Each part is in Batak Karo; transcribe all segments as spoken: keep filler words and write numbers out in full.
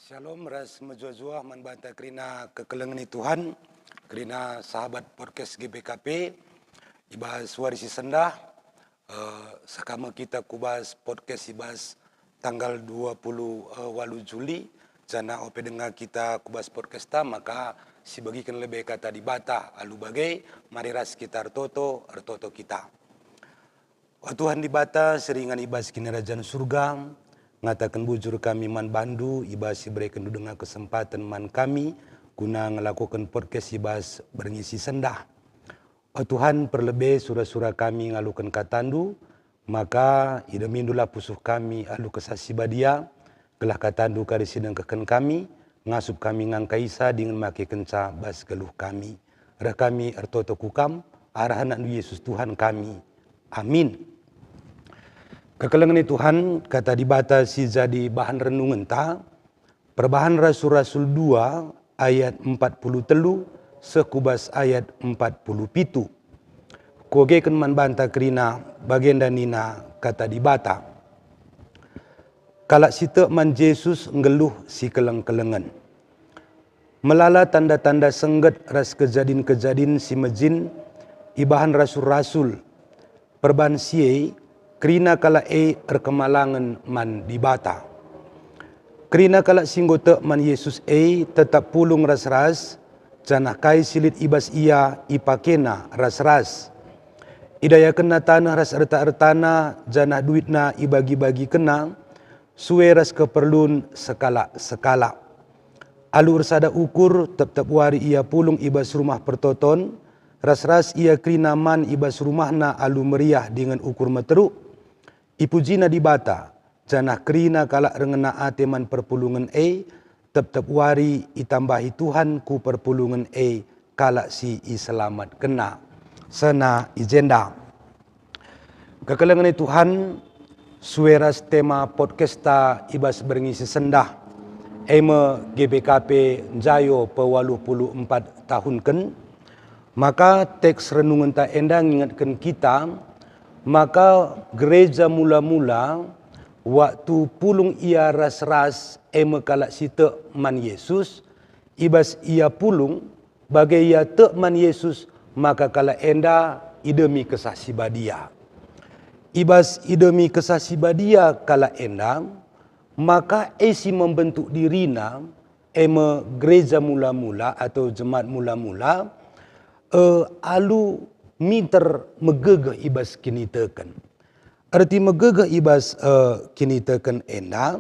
Shalom ras mejuah-juah man banta kerina kekelengen Tuhan, kerina sahabat podcast G B K P, i bas wari si sendah, eh, sekame kita ku bas podcast i bas tanggal dua puluh waluh Juli, janah ope denga kita ku bas podcast ta, maka sibagiken lebe kata Dibata, alu bage, mari ras kita ertoto, ertoto kita. O Tuhan Dibata, si ringan i bas Kinirajan Surga, ngataken bujur kami man bandu i bas iberekenndu denga kesempaten man kami guna ngelakoken podcast i bas berngi si sendah. O Tuhan, perlebe sura-sura kami ngaloken katandu, maka idamindulah pusuh kami alu Kesah Si Badia, gelah katandu kari si nengkehken kami, ngasup kami ngangkaisa dingen makekenca bas geluh kami. Reh kami ertoto ku Kam, arah AnakNdu Yesus Tuhan kami. Amin. Kekelengen Tuhan, kata Dibata si jadi bahan renungenta, Perbahan Rasul-Rasul dua ayat empat puluh telu seh ku bas ayat empat puluh pitu. Kuogeken man banta kerina bagenda nina kata Dibata. Kalak si tek man Jesus nggeluh sikeleng-kelengen. Melala tanda-tanda sengget ras kejadin-kejadin si mejin ibahan rasul-rasul. Perbahan si e, kerina kalak e erkemalangen man Dibata. Kerina kalak si enggo tek man Jesus e tetap pulung ras-ras, janah kai si lit i bas ia ipakena ras-ras. Idayakenna taneh ras erta-ertana, janah duitna ibagi-bagikenna, sue ras keperlun sekalak-sekalak. Alu ersada ukur, tep-tep wari ia pulung i bas Rumah Pertoton, ras-ras ia kerina man i bas rumahna alu meriah dingen ukur meteruk. Ipujina Dibata, janah kerina kalak erngena ate man perpulungen e, tep-tep wari itambahi Tuhan ku perpulungen e kalak si iselamatkenna. Sena i jenda. Kekelengen Tuhan, sue ras tema podcast ta i bas berngi si sendah, e me G B K P Njayo pewaluh puluh empat tahunken, maka teks renungenta enda ngingetken kita maka gereja mula-mula, waktu pulung ia ras-ras, e me kalak si tek man Jesus, i bas ia pulung, bage ia tek man Jesus, maka kalak enda idemi Kesah Si Badia. I bas idemi Kesah Si Badia kalak enda, maka e si membentuk dirina, e me gereja mula-mula atau jemaat mula-mula, eh, alu minter megegeh i bas kiniteken. Erti megegeh i bas, eh, kiniteken enda,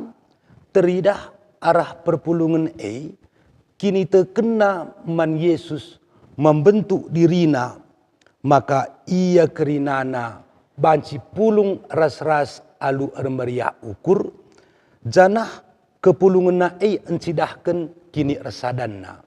teridah arah perpulungen e, kinitekenna man Jesus membentuk dirina, maka ia kerinana banci pulung ras-ras alu ermeriah ukur, janah kepulungenna e encidahken kiniersadanna.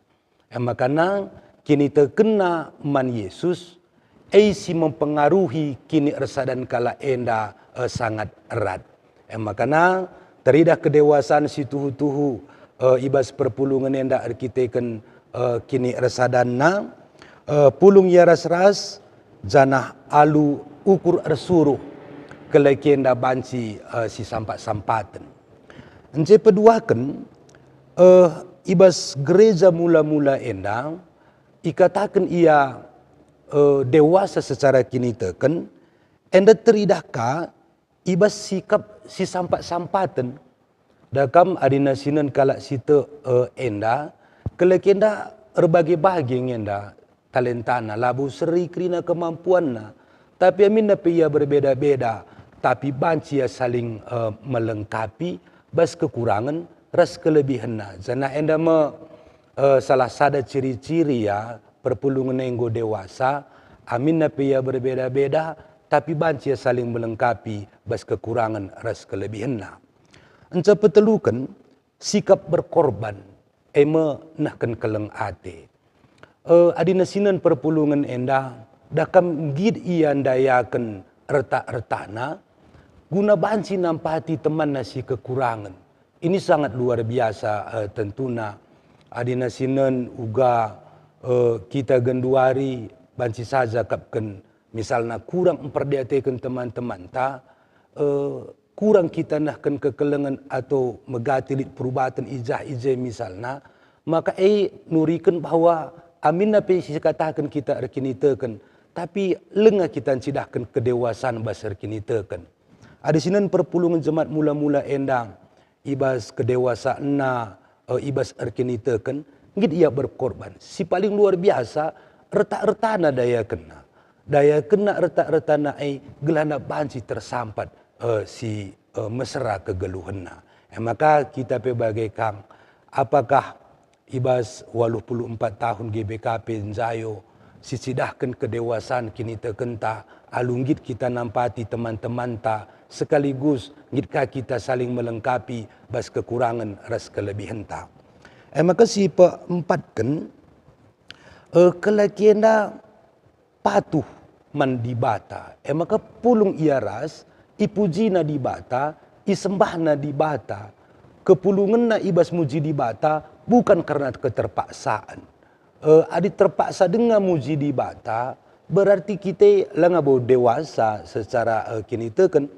E makana kinitekenna man Jesus, e si mempengaruhi kiniersadan kalak enda, e, sangat erat. E makana teridah kedewasan si tuhu-tuhu, e, i bas perpulungen enda erkiteken, e, kiniersadanna, e, pulung ia ras-ras, janah alu ukur ersuruh, kelekenda banci, e, sisampat-sampaten. Ence peduaken, eh, i bas gereja mula-mula enda, ikataken ia, eh, dewasa secara kiniteken, enda teridah ka i bas sikap sisampat-sampaten. Dakam adina sinen kalak si tek, eh, enda, kelekenda erbage-bage nge enda talentana, labo seri kerina kemampuanna, tapi aminna pe ia berbeda-beda, tapi banci ia saling, eh, melengkapi bas kekurangen ras kelebihenna. Janah enda me, eh, salah sada ciri-ciri ia perpulungen enggo dewasa, aminna pe ia berbeda-beda, tapi banci ia saling melengkapi bas kekurangen ras kelebihenna. Enca peteluken, sikap berkorban, e me nehken keleng ate. E, adina sinen perpulungen enda, dakam nggit ia ndayaken erta-ertana, guna banci nampati temanna si kekurangen. Ini sangat luar biasa, e, tentuna. Adina sinen uga, e, kita genduari banci saja akapken, misalna kurang mperdiateken teman-temanta, e, kurang kita nehken kekelengen atau megati lit perubaten i jah i je misalna, maka e nuriken bahwa aminna pe sikataken kita erkiniteken, tapi langa kita ncidahken kedewasan bas erkiniteken. Adi sinen perpulungen jemaat mula-mula enda, i bas kedewasanna, e, i bas erkiniteken, nggit ia berkorban. Si paling luar biasa, erta-ertana dayakenna. Dayakenna erta-ertana e gelahna banci tersampat, e, si, e, mesera kegeluhenna. E maka kita pe bage kang, apakah i bas waluh puluh empat tahun G B K P Njayo, sicidahken kedewasan kinitekenta alu nggit kita nampati teman-temanta, sekaligus nggit ka kita saling melengkapi bas kekurangen ras kelebihenta. E maka si peempatken, e, kelaki enda patuh man Dibata. E maka pulung ia ras, ipujina Dibata, isembahna Dibata. Kepulungenna i bas muji Dibata bukan karena keterpaksaan. E, adi terpaksa denga muji Dibata, berarti kita langa bo dewasa secara, e, kiniteken.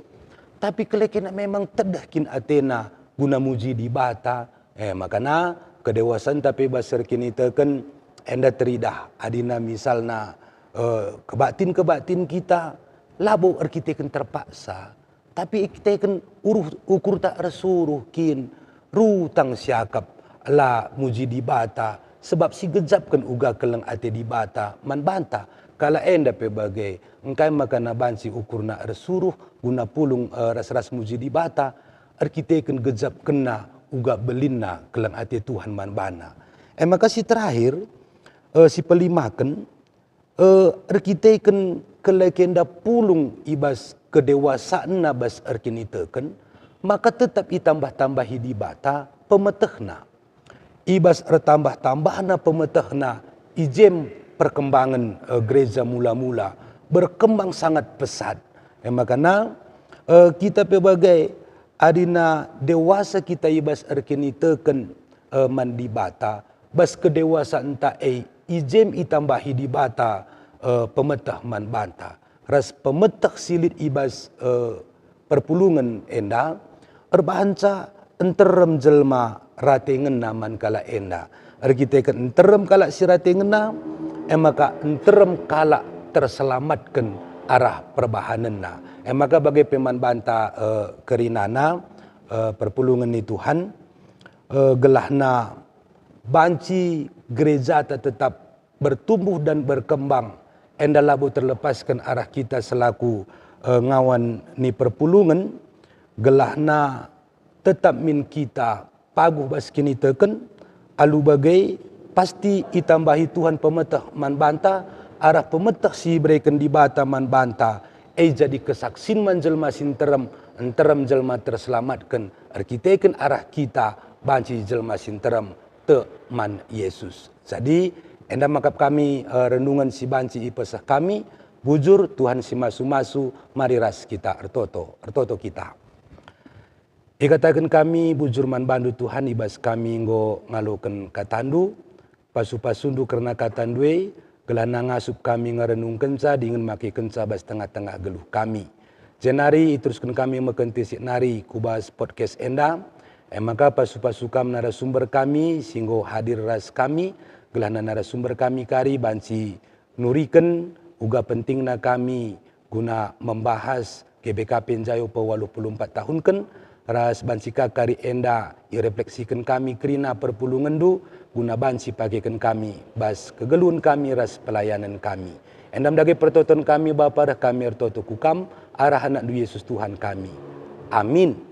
Tapi kelakina memang tedeh kin atena guna muji Dibata. E, makana kedewasanta pe bas erkiniteken enda teridah adina misalna, e, kebaktin-kebaktin kita labo erkiteken terpaksa, tapi erkiteken uruh ukurta ersuruh kin, rutang siakap la muji Dibata, sebab sigejapken uga keleng ate Dibata man banta. Kalak enda pe bage, engkai makana banci ukurna ersuruh guna pulung, e, ras-ras muji Dibata, erkiteken gejapkenna uga belinna keleng ate Tuhan man bana. E maka si terakhir, e, si pelimaken, e, erkiteken kelakenda pulung i bas kedewasanna bas erkiniteken, maka tetap itambah-tambahi Dibata pemetehna. I bas ertambah-tambahna pemetehna, i jem perkembangen, e, gereja mula-mula berkembang sangat pesat. E makana, e, kita pe bage, adina dewasa kita i bas erkiniteken, e, man Dibata, bas kedewasanta e, i jem itambahi Dibata, e, pemeteh man banta. Ras pemeteh si lit i bas, e, perpulungen enda, erbahanca nterem jelma rate ngena man kalak enda. Erkiteken nterem kalak si rate ngena, e maka nterem kalak terselamatken arah perbahanenna. E maka bage pe man banta, e, kerinana, e, perpulungen ni Tuhan, e, gelahna banci gerejata tetap bertumbuh dan berkembang, enda labo terlepasken arah kita selaku, e, ngawan ni perpulungen, gelahna tetap min kita paguh bas kiniteken, alu bage pasti itambahi Tuhan pemeteh man banta, arah pemeteh si ibereken Dibata man banta, e jadi kesaksin man jelma si nterem, nterem jelma terselamatken, erkiteken arah kita banci jelma si nterem tek man Yesus. Jadi, enda maka kami, eh, renungen si banci ipeseh kami, bujur Tuhan si masu-masu, mari ras kita ertoto, ertoto kita. Ikataken kami bujur man bandu Tuhan, i bas kami enggo ngaloken katandu, pasu-pasundu kerna katandu e, gelahna ngasup kami ngerenungkenca dingen makekenca bas tengah-tengah geluh kami. Jenari iterusken kami mekentisi nari ku bas podcast enda, e maka pasu-pasu kam narasumber kami si enggo hadir ras kami, gelahna narasumber kami kari banci nuriken uga pentingna kami guna membahas G B K P Njayo pe waluh puluh empat tahunken, ras banci ka kari enda irefleksiken kami kerina perpulungenndu guna banci pakeken kami bas kegeluhen kami ras pelayanen kami. Enda me dage pertoton kami, Bapa, reh kami ertoto ku Kam, arah AnakNdu Yesus Tuhan kami. Amin.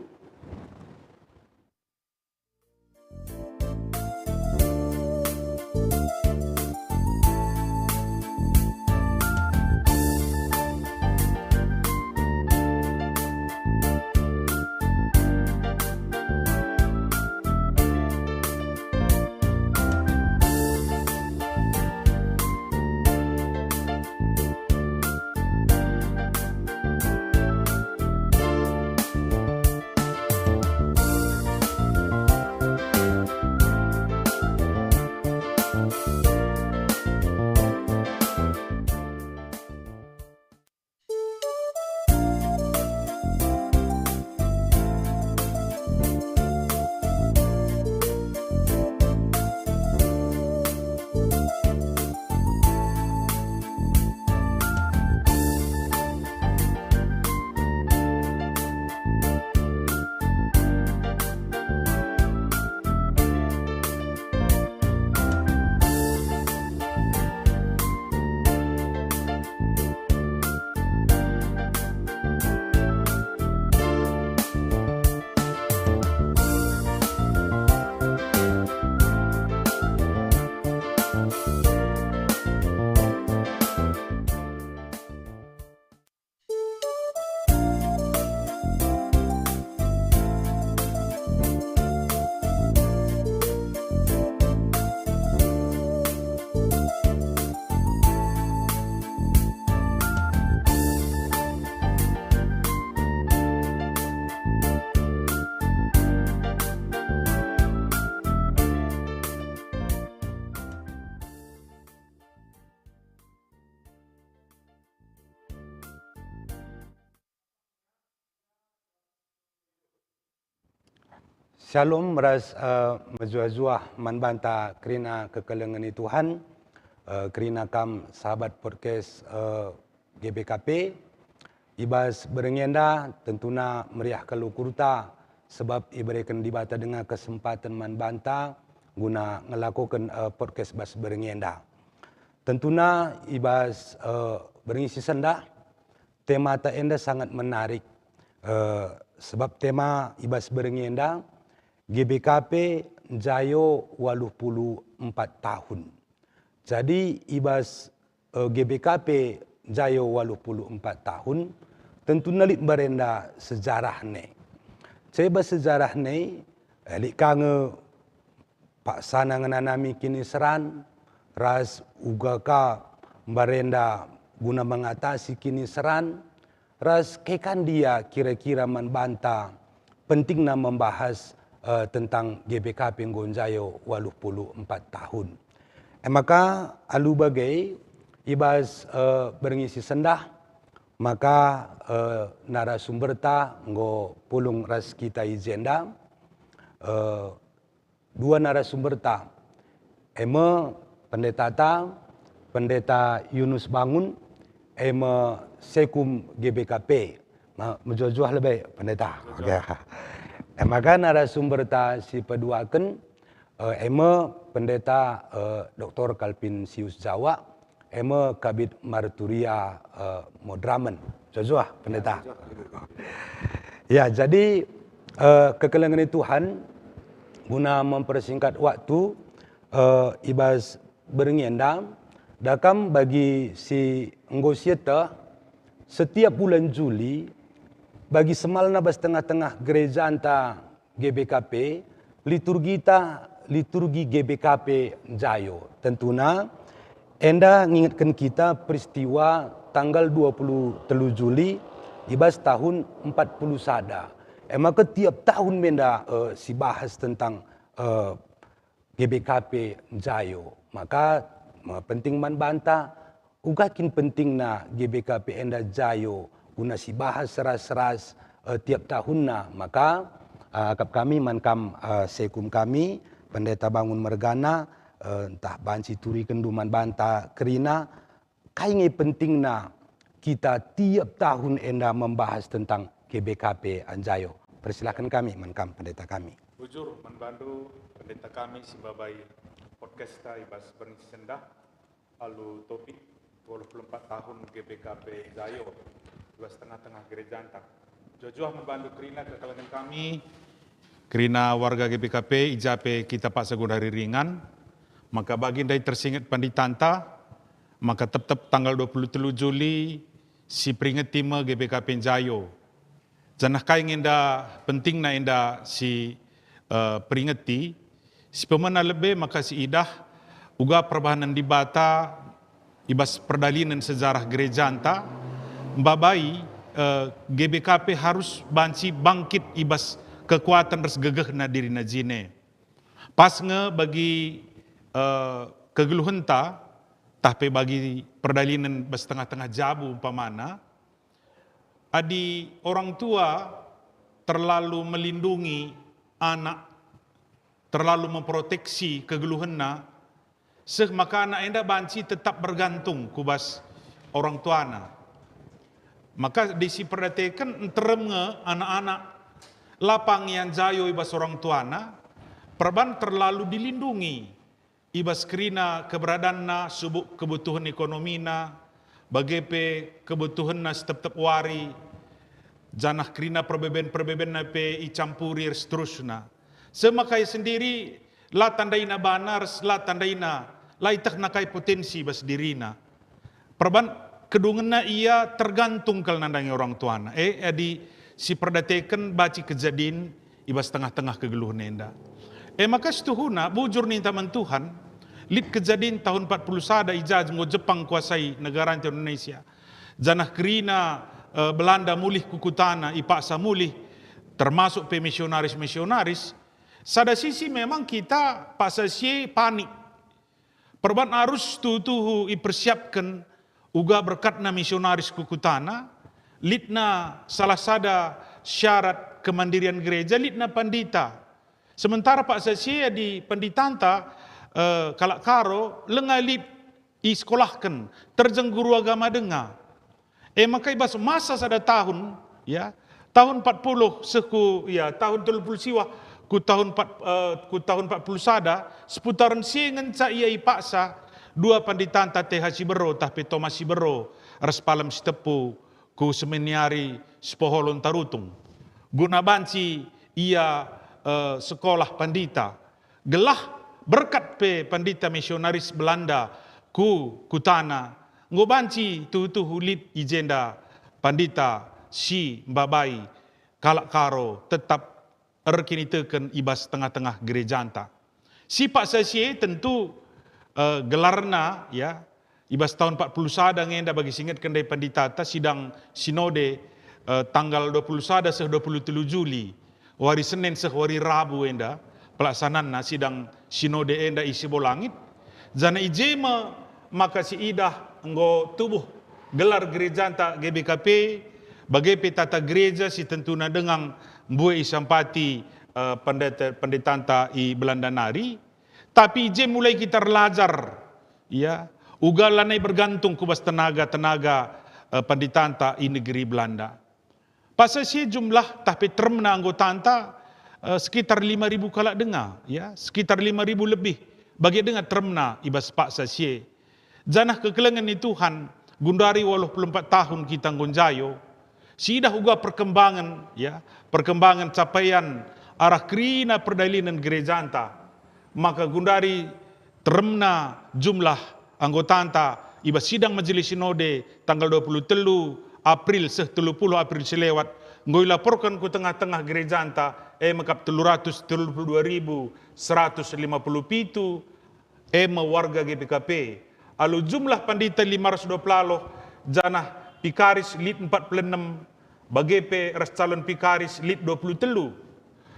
Shalom ras, eh, mejuah-juah man banta kerina kekelengen i Tuhan, eh, kerina kam sahabat podcast, eh, G B K P. I bas berngi enda tentuna meriah kal ukurta, sebab ibereken Dibata denga kesempaten man banta guna ngelakoken, eh, podcast bas berngi enda. Tentuna i bas, eh, berngi si sendah, temata enda sangat menarik, eh, sebab tema i bas berngi enda, G B K P njayo waluh puluh empat tahun. Jadi, i bas, eh, G B K P njayo waluh puluh empat tahun, tentuna lit mbarenda sejarahna. Cai bas sejarahna, eh, lit ka nge paksana ngenanami kiniseran, ras uga ka mbarenda guna mengatasi kiniseran, ras kai ka ndia kira-kira man banta pentingna membahas, eh, tentang G B K P enggo njayo waluh puluh empat tahun. E maka alu bage, i bas, eh, berngi si sendah, maka, eh, narasumberta enggo pulung ras kita i jenda, eh, dua narasumberta, e me pendetata, Pendeta Yunus Bangun, e me Sekum G B K P. Ma-, mejuah-juah lebe, Pendeta. Mejuah. Oke. E maka narasumberta si peduaken, eh, e me Pendeta, eh, Doktor Kalpin Sius Jawa, e me Kabid Marturia, eh, Modramen. Mejuah-juah, Pendeta. Ya, jadi, eh, kekelengen Tuhan, guna mempersingkat waktu, eh, i bas berngi enda, dakam bagi si enggo sieteh, setiap bulan Juli, bagi semalna bas tengah-tengah gerejanta G B K P, liturgita, liturgi G B K P njayo. Tentuna, enda ngingetken kita peristiwa tanggal dua puluh telu Juli i bas tahun empat puluh sada. E maka tiap tahun me enda, eh, sibahas tentang, eh, G B K P njayo. Maka, me penting man banta, uga kin pentingna G B K P enda njayo guna sibahas ras-ras, eh, tiap tahunna. Maka, eh, akap kami man kam, eh, Sekum kami, Pendeta Bangun mergana, eh, ntah banci turikenndu man banta kerina, kai nge pentingna kita tiap tahun enda membahas tentang G B K P njayo. Persilaken kami man kam, Pendeta kami. Bujur man bandu, Pendeta kami si mbabai podcasta i bas berngi si sendah, alu topik dua puluh empat tahun G B K P njayo i bas tengah-tengah gerejanta. Mejuah-juah man bandu kerina kekelengen kami, kerina warga G B K P, i ja pe kita paksa gundari ringan, maka bagi ndai tersinget panditanta, maka tep-tep tanggal dua puluh telu Juli si peringeti me G B K P njayo. Janah kai nge enda pentingna enda si, eh, peringeti, si pemena lebe maka si idah uga perbahanen Dibata i bas perdalinen sejarah gerejanta, mbabai, eh, G B K P harus banci bangkit i bas kekuatan ras gegehna dirina jine. Pas nge bagi, eh, kegeluhenta, tah pe bagi perdalinen bas tengah-tengah jabu umpamana, adi orang tua terlalu melindungi anak, terlalu memproteksi kegeluhenna, seh maka anak enda banci tetap bergantung ku bas orang tuana. Maka adi siperdiateken nterem nge anak-anak la pang ia njayo i bas orang tuana, perban terlalu dilindungi i bas kerina keberadaanna, subuk kebutuhen ekonomina, bage pe kebutuhenna setep-tep wari, janah kerina perbeben-perbebenna pe icampuri ras seterusna. Seh maka ia sendiri la tandaina bana ras la tandaina, la ietehna kai potensi bas dirina. Perban kedungenna ia tergantung kal nandangi orang tuana. E, adi siperdiateken banci kejadin i bas tengah-tengah kegeluhen enda. E maka situhuna, bujur ninta man Tuhan, lit kejadin tahun empat puluh sada i ja enggo Jepang kuasai negara Indonesia. Janah kerina, eh, Belanda mulih ku kutana, ipaksa mulih, termasuk pe misionaris-misionaris. Sada sisi memang kita paksa si e panik. Perban arus tuhu-tuhu ipersiapken uga berkatna misionaris ku kutana, litna salah sada syarat kemandirian gereja, litna pandita. Sementara paksa si e adi penditanta, eh, kalak Karo, langa lit isekolahken, terjeng guru agama denga. E maka i bas masa sada tahun, ya, tahun empat puluh seh ku, ya, tahun telu puluh siwah, ku tahun empat, eh, ku tahun empat puluh sada, seputaren si e ngenca ia ipaksa dua panditanta T H Sibero tah pe Tomas Sibero ras Palem Sitepu ku Seminari Sipoholon Tarutung, guna banci ia, eh, sekolah pandita. Gelah berkat pe pandita misionaris Belanda ku kutana, enggo banci tuhu-tuhu lit i jenda pandita si mbabai kalak Karo tetap erkiniteken i bas tengah-tengah gerejanta. Si paksa si e tentu, eh, gelarna, ya, i bas tahun empat puluh sada nge enda bagi si ingetken ndai panditata sidang sinode, eh, tanggal dua puluh sada seh dua puluh telu Juli, wari Senin seh wari Rabu enda pelaksananna sidang sinode enda i Sibolangit. Janah i je me maka siidah enggo tubuh gelar gerejanta G B K P, bage pe tata gereja si tentuna denga mbue isampati, eh, pendeta, pendetanta i Belanda nari. Tapi i je mulai kita erlajar, ya, uga lanai bergantung ku bas tenaga-tenaga, eh, pendetanta i negeri Belanda. Paksa si e jumlah tah pe teremna anggotanta, eh, sekitar lima ribu kalak denga, ya, sekitar lima ribu lebih bage denga teremna i bas paksa si e. Janah kekelengen ni Tuhan, gundari waluh puluh empat tahun kita enggo njayo, siidah uga perkembangan, ya, perkembangan capaian arah kerina perdalinen gerejanta. Maka gundari teremna jumlah anggotanta i bas sidang Majelis Sinode tanggal dua puluh telu April seh telu puluh April si lewat, enggo ilaporken ku tengah-tengah gerejanta, e mekap telu ratus telu puluh dua ribu seratus lima puluh pitu, e me warga G B K P. Alu jumlah pandita lima ratus dua puluh aloh, janah pikaris lit empat puluh enem, bage pe ras calon pikaris lit dua puluh telu,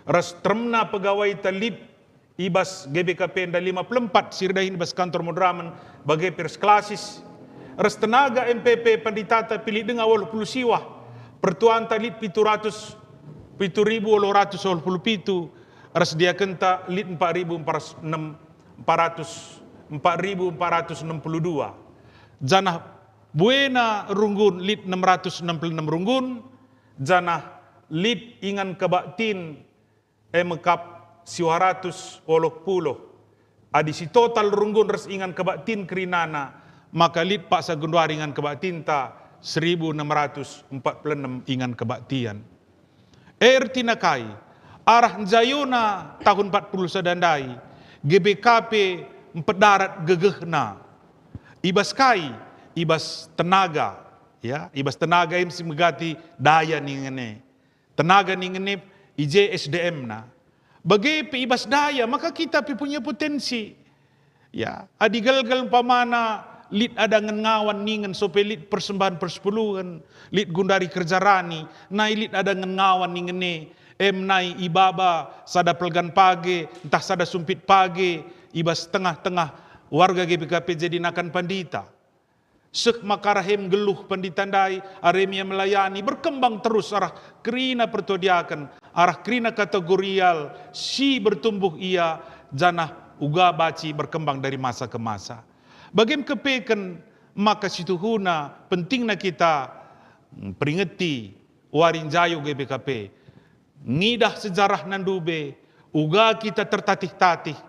ras teremna pegawaita lit i bas G B K P enda lima puluh empat si erdahin i bas kantor Madramen, bage pe ras klasis, ras tenaga M P P panditata pe lit denga waluh puluh siwah, pertuanta lit pitu ratus, pitu ribu waluh ratus waluh puluh pitu, ras diakenta lit empat ribu empat ratus enem, empat ratus, empat ribu empat ratus enam puluh dua. Janah buena runggun lit enam ratus enam puluh enam runggun, janah lit ingan kebaktin e mekap siwah ratus waluh puluh. Adi si total runggun ras ingan kebaktin kerinana, maka lit paksa genduari ingan kebaktinta seribu enam ratus empat puluh enam ingan kebaktin. E ertina kai? Arah njayona tahun empat puluh sada ndai, G B K P mpedarat gegehna. I bas kai? I bas tenaga, ya, i bas tenaga em si megati daya ningen e. Tenaga ningen e i je S D M-na. Bage pe i bas daya, maka kita pe punya potensi. Ya, adi gelgel umpamana lit adangen ngawan ningen sope lit persembahan persepuluhen, lit gundari kerja rani, nai lit adangen ngawan ningen e, em nai ibaba sada pelgan page, ntah sada sumpit page, i bas tengah-tengah warga G B K P jadi nakan pandita. Seh maka arah em nggeluh pandita ndai, arah em ia melayani, berkembang terus arah kerina pertua diaken, arah kerina kategorial si bertumbuh ia, janah uga banci berkembang dari masa ke masa. Bage me kepeken maka situhuna pentingna kita, mm, peringeti wari njayo G B K P. Ngidah sejarahna ndube, uga kita tertatih-tatih,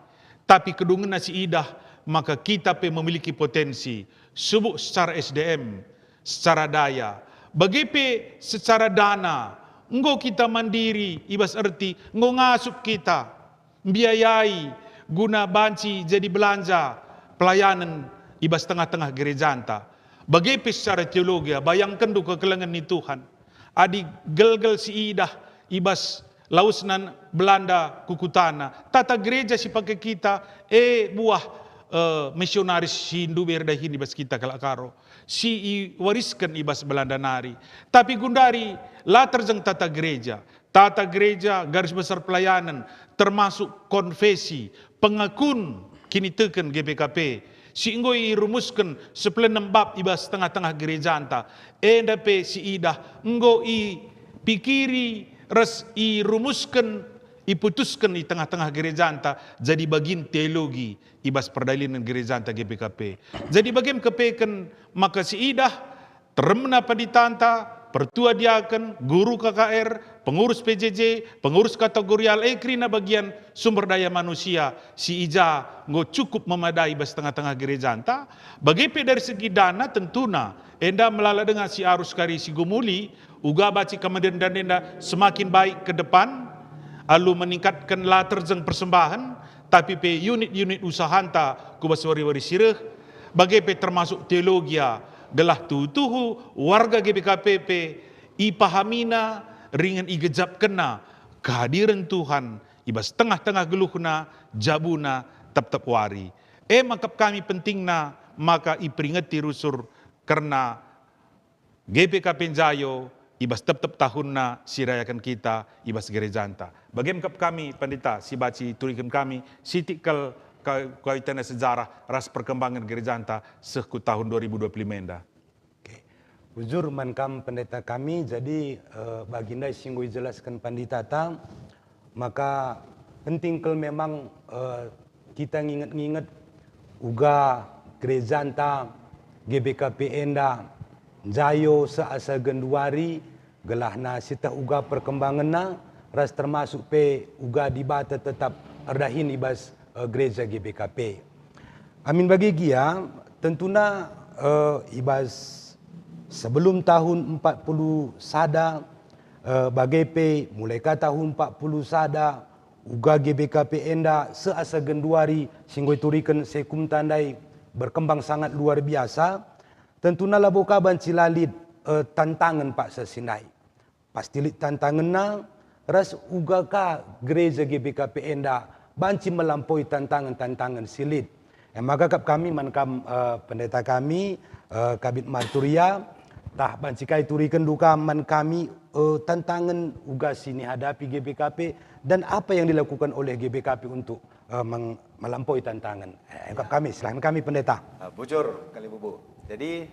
tapi kedungenna siidah maka kita pe memiliki potensi, subuk secara S D M, secara daya, bage pe secara dana. Enggo kita mandiri i bas erti enggo ngasup kita mbiayai guna banci jadi belanja pelayanen i bas tengah-tengah gerejanta. Bage pe secara teologi, bayangkenndu kekelengen ni Tuhan. Adi gelgel siidah i bas lawesna Belanda ku kutana, tata gereja si pake kita, e buah, eh, misionaris si ndube erdahin i bas kita kalak Karo, si iwarisken i bas Belanda nari. Tapi gundari la terjeng tata gereja. Tata gereja, garis besar pelayanan, termasuk konfesi, pengakun kiniteken G B K P, si enggo irumusken sepuluh enem bab i bas tengah-tengah gerejanta, enda pe siidah enggo ipikiri ras irumusken iputusken i tengah-tengah gerejanta jadi bagin teologi i bas perdalanen gerejanta G B K P. Jadi bagem kepeken maka siidah teremna panditanta, pertua diaken, guru K K R, pengurus P J J, pengurus kategorial, e kerina bagian sumber daya manusia si i ja enggo cukup memadai bas tengah-tengah gerejanta, bage pe dari segi dana tentuna enda melala denga si arus kari si gumuli, uga banci kemenden dana enda semakin baik ke depan, alu meningkatken la terjeng persembahen, tapi pe unit-unit usahanta ku bas wari-wari si reh, bage pe termasuk teologia, gelah tuhu-tuhu warga G B K P pe ipahamina ringen igejapkenna kehadiren Tuhan i bas tengah-tengah geluhna, jabuna, tep-tep wari. E maka kami pentingna maka iperingeti rusur kerna G B K P Njayo i bas tep-tep tahunna si rayaken kita i bas gerejanta. Bage me kap kami, Pandita, si banci ituriken kami sitik kal ka-, kaitanna sejarah ras perkembangan gerejanta seh ku tahun dua ribu dua puluh lima enda. Oke. Bujur man kam, Pendeta kami, jadi, eh, bagi ndai si enggo ijelasken Panditata, maka penting kal memang, eh, kita nginget-nginget uga gerejanta G B K P enda Njayo seh asa genduari, gelahna sieteh uga perkembangenna, ras termasuk pe uga Dibata tetap erdahin i bas, eh, gereja G B K P. Amin bage gia, tentuna, eh, i bas sebelum tahun empat puluh sada, eh, bage pe mulai ka tahun empat puluh sada, uga G B K P enda seh asa genduari si enggo ituriken sekumta ndai berkembang sangat luar biasa, tentuna labo ka banci la lit, eh, tantangen paksa si ndai. Pasti lit tantangenna, ras uga ka gereja G B K P enda banci melampaui tantangen-tantangen si lit. E maka kap kami man kam, eh, pendeta kami, eh, Kabid Marturia, tah banci kai turikenndu kam man kami, eh, tantangen uga si nihadapi G B K P, dan apa yang dilakukan oleh G B K P untuk, eh, meng-, melampaui tantangen. Eh, kap kami, silakan kami pendeta. Ah, bujur kali bubu. Jadi,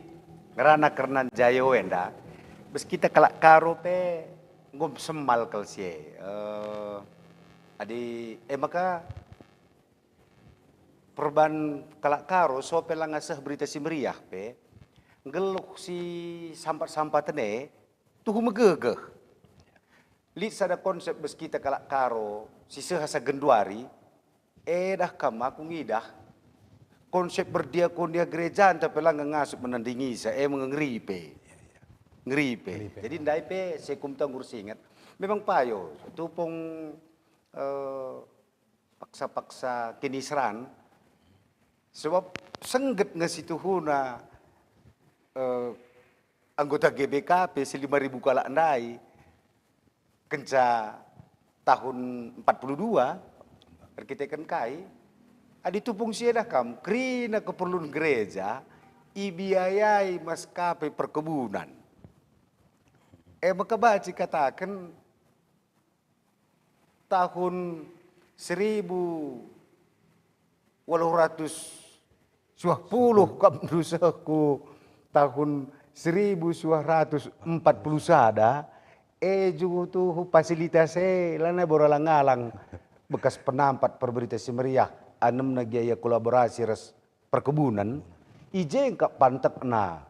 ngerana kerna Njayo enda, bas kita kalak Karo pe enggo semal kal si e. Eh, adi, e maka perban kalak Karo so pe langa seh Berita Si Meriah pe, nggeluh si sampat-sampaten e tuhu megegeh. Lit sada konsep bas kita kalak Karo si seh asa genduari, e dah kam aku ngidah konsep berdiakonia gerejanta pe langa ngasup menandingisa, e me ngeri pe. Ngeri pe. Ngeri pe. Jadi ndai pe sekumta nggo ersinget. Memang payo, tupung, eh, paksa-paksa kiniseran, sebab sengget nge situhuna, eh, anggota G B K P si lima ribu kalak ndai, kenca tahun empat puluh dua, erkiteken kai, adi tupung si edah kam, kerina keperlun gereja, ibiayai maskapai perkebunan. E maka banci kataken, tahun seribu waluh ratus suah puluh kam ndusehku tahun seribu suah ratus empat puluh sada, e juhu tuhu fasilitas e lanai bora lang-alang bekas penampat perberita si meriah, anemna gia ia kolaborasi ras perkebunan, i je engkap pantekna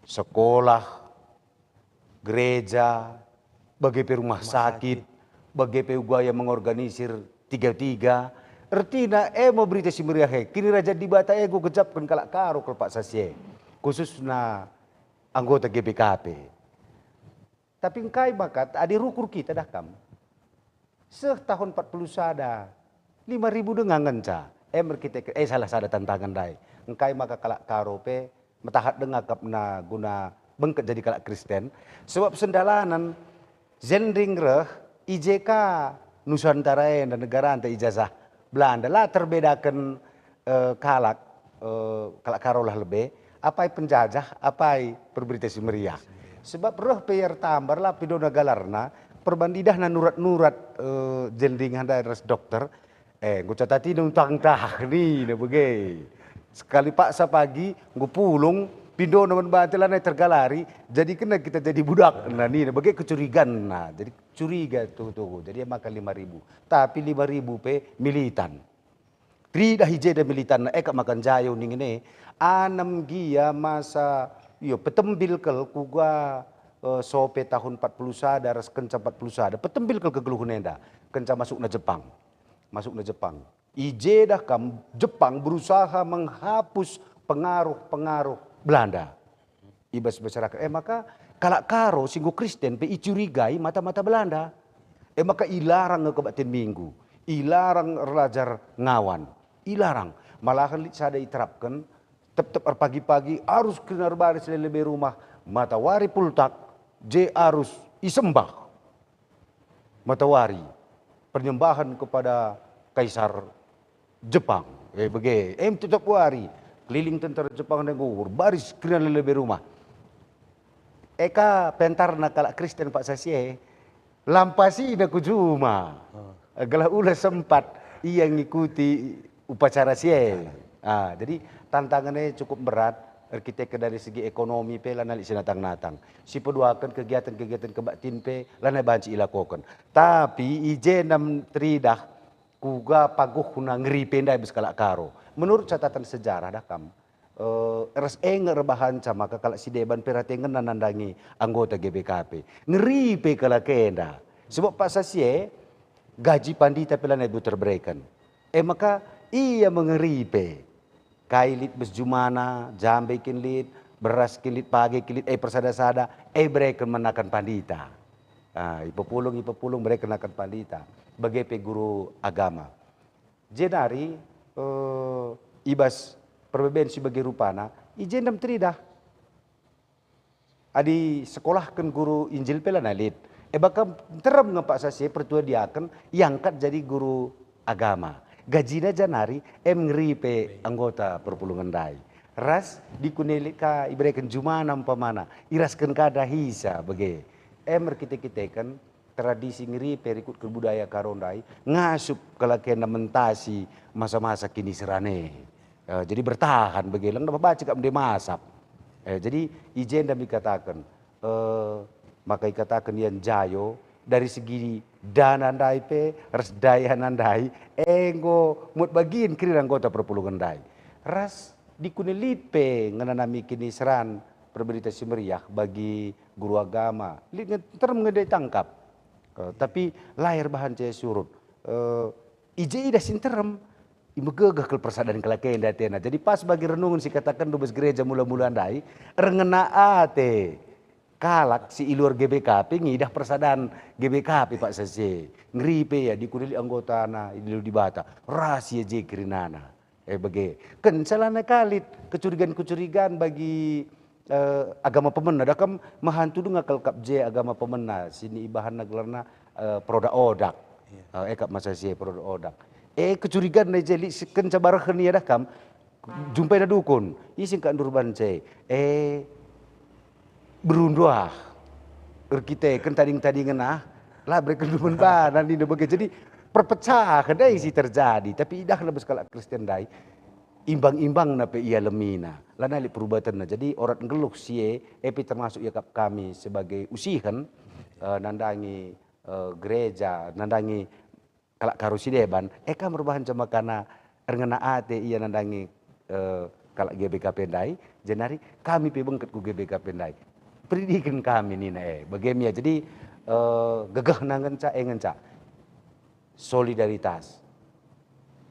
sekolah, gereja, bage pe rumah sakit, bage pe uga ia mengorganisir tiga-tiga. Ertina e me Berita Si Meriah e, Kinirajan Dibata e enggo gejapken kalak Karo kal paksa si e, khususna anggota G B K P. Tapi engkai maka adi rukur kita dah kam? Seh tahun empat puluh sada, lima ribu denga ngenca. E merkiteken, e salah sada tantangan ndai. Engkai maka kalak Karo pe metahat denga akapna guna bengket jadi kalak Kristen? Sebab sendalanen Zending reh i je ka Nusantara enda, negaranta ijajah Belanda, la terbedaken, eh, kalak, eh, kalak Karo lah lebe, apai penjajah, apai perberita si meriah. Sebab reh pe ia ertambar la pe idona galarna, perban idahna nurat-nurat, eh, Zending ndai ras dokter, eh, enggo catatinen untang tah nina bage. Sekali paksa pagi, enggo pulung, pindona man banta lanai tergalari, jadikenna kita jadi budakna nina bage kecuriganna. Jadi, Curiga tuhu-tuhu. Jadi maka lima ribu. Tapi lima ribu pe militan. Teridah i jenda militanna, e kap maka Njayo ningen e, anem gia masa, iyo, petembil kal kuga, eh, sope tahun empat puluh sada ras kenca empat puluh sada, petembil kal kegeluhen enda, kenca masukna Jepang. Masukna Jepang. I jedah kam Jepang berusaha menghapus pengaruh-pengaruh Belanda i bas masyarakat. E maka, kalak Karo si enggo Kristen pe icurigai mata-mata Belanda. E maka ilarang nge kebaktin Minggu, ilarang erlajar ngawan, ilarang. Malahan lit sada iterapken, tep-tep erpagi-pagi arus kerina erbaris lebe-lebe rumah, matawari pultak, je arus isembah. Matawari, pernyembahan kepada Kaisar Jepang. Eh, bage, em tetap wari, keliling tentara Jepang enda enggo erbaris kerina lebe-lebe rumah. E ka pentarna kalak Kristen paksa si e, lampasina ku juma. Oh. Gelah ula sempat ia ngikuti upacara si e. Ah, jadi tantangan e cukup berat, erkiteken dari segi ekonomi pe lanai lit si natang-natang. Si peduaken kegiatan-kegiatan kebaktin pe lanai banci ilakoken. Tapi i jenda teridah kuga paguhna ngeri pe ndai bas kalak Karo. Menurut catatan sejarah dah kam, eh, ras e nge erbahanca maka kalak si deban pe rate ngena nandangi anggota G B K P. Ngeri pe kalak enda. Sebab paksa si e, gaji pandita pe lanai buter bereken. E maka ia me ngeri pe. Kai lit bas jumana, jambe kin lit, beras kin lit, page kin lit, e persada-sada, e bereken man nakan pandita. Ah, ipepulung, ipepulung, bereken nakan pandita. Bage pe guru agama. Jenari, eh, i bas perbeben si bage rupana, i jenda me teridah. Adi sekolahken guru Injil pe lanai lit. E bage nterem nge paksa si e pertua diaken iangkat jadi guru agama. Gajina janari em ngeri pe anggota perpulungen ndai. Ras dikune lit ka ibereken jumana umpamana, irasken ka dahisa bage. Em erkite-kiteken tradisi ngeri pe rikutken budaya Karo ndai, ngasup kalak enda mentasi masa-masa kiniseran e. Eh, jadi bertahan bage, lang daba banci kap ndai masap. Eh, jadi i jenda me ikataken, eh, maka ikataken ia Njayo, dari segi dana ndai pe, ras dayana ndai, enggo muat bagin kerina anggota perpulungen ndai. Ras dikune lit pe ngenanami kiniseran Berita Si Meriah bagi guru agama. Lit nge-, nterem nge ndai tangkap. Eh, tapi la erbahanca ia surut. Eh, i je idah si nterem, imegegeh kal persadan kalak enda atena. Jadi pas bagi renungen si ikataken bas gereja mula-mula ndai, erngena ate kalak si i luar G B K P ngidah persadan G B K P paksa si e. Ngeri pe ia dikune lit anggotana i lebe Dibata. Ras ia je kerinana. Eh, bage. Kenca lanai ka lit kecurigan-kecurigan bagi, eh, agama pemena. Dah kam mehantu denga kal kap je agama pemena, si ibahanna gelarna, eh, perodak-odak. Iya. Eh, e kap masa si e perodak-odak. Eh, kecurigan ndai je lit si kenca barehen ia dah kam, jumpaina dukun. Ise kap ndurban ce? Eh, berunduah. Erkiteken tading-tadingen ah, la bereken dumen bana nindu bage. Jadi perpecahen ndai si terjadi, tapi idahna bas kalak Kristen ndai, imbang-imbangna pe ialemina. Lanai lit perubatenna. Jadi orat nggeluh si e, e pe termasuk iakap kami sebagai usihen, eh, nandangi, eh, gereja, nandangi kalak Karo si deban, e kam erbahanca maka erngena ate ia nandangi, eh, kalak G B K P ndai, jenari kami pe bengket ku G B K P ndai. Peridiken kami nina e, bage me ia. Jadi, eh, gegehna ngenca, e ngenca. Solidaritas.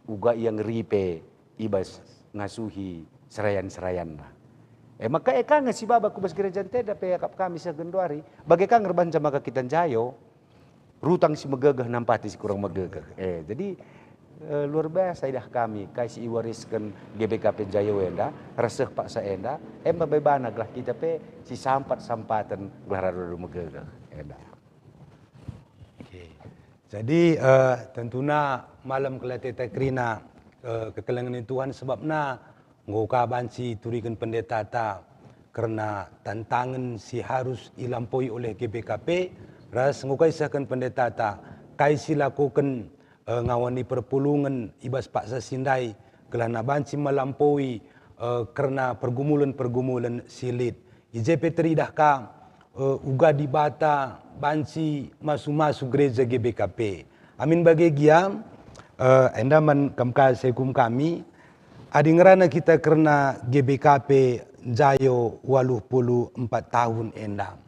Uga ia ngeri pe i bas ngasuhi serayan-serayanna. E maka e ka nge si baba ku bas gereja nteda pe akap kami seh genduari. Bage ka nge erbahanca maka kita Njayo. Rutang si megegeh nampati si kurang megegeh. Eh, jadi, eh, luar biasa idah kami kai si iwarisken G B K P Njayo enda, ras seh paksa enda, em bebana gelah kita pe si sampat-sampaten gelah radu-radu megegeh enda. Oke. Jadi, eh, tentuna malem kal ateta kerina, eh, kekelengen Tuhan, sebabna enggo ka banci ituriken pendetata kerna tantangen si harus ilampoi oleh G B K P, ras enggo ka isehken pendetata kai si lakoken, eh, ngawani perpulungen i bas paksa si ndai, gelahna banci melampoi, eh, kerna pergumulen-pergumulen si lit. I je pe teridah ka, eh, uga Dibata banci masu-masu gereja G B K P. Amin bage gia, eh, enda man kam ka si kum kami, adi ngerana kita kerna G B K P njayo waluh puluh empat tahun enda.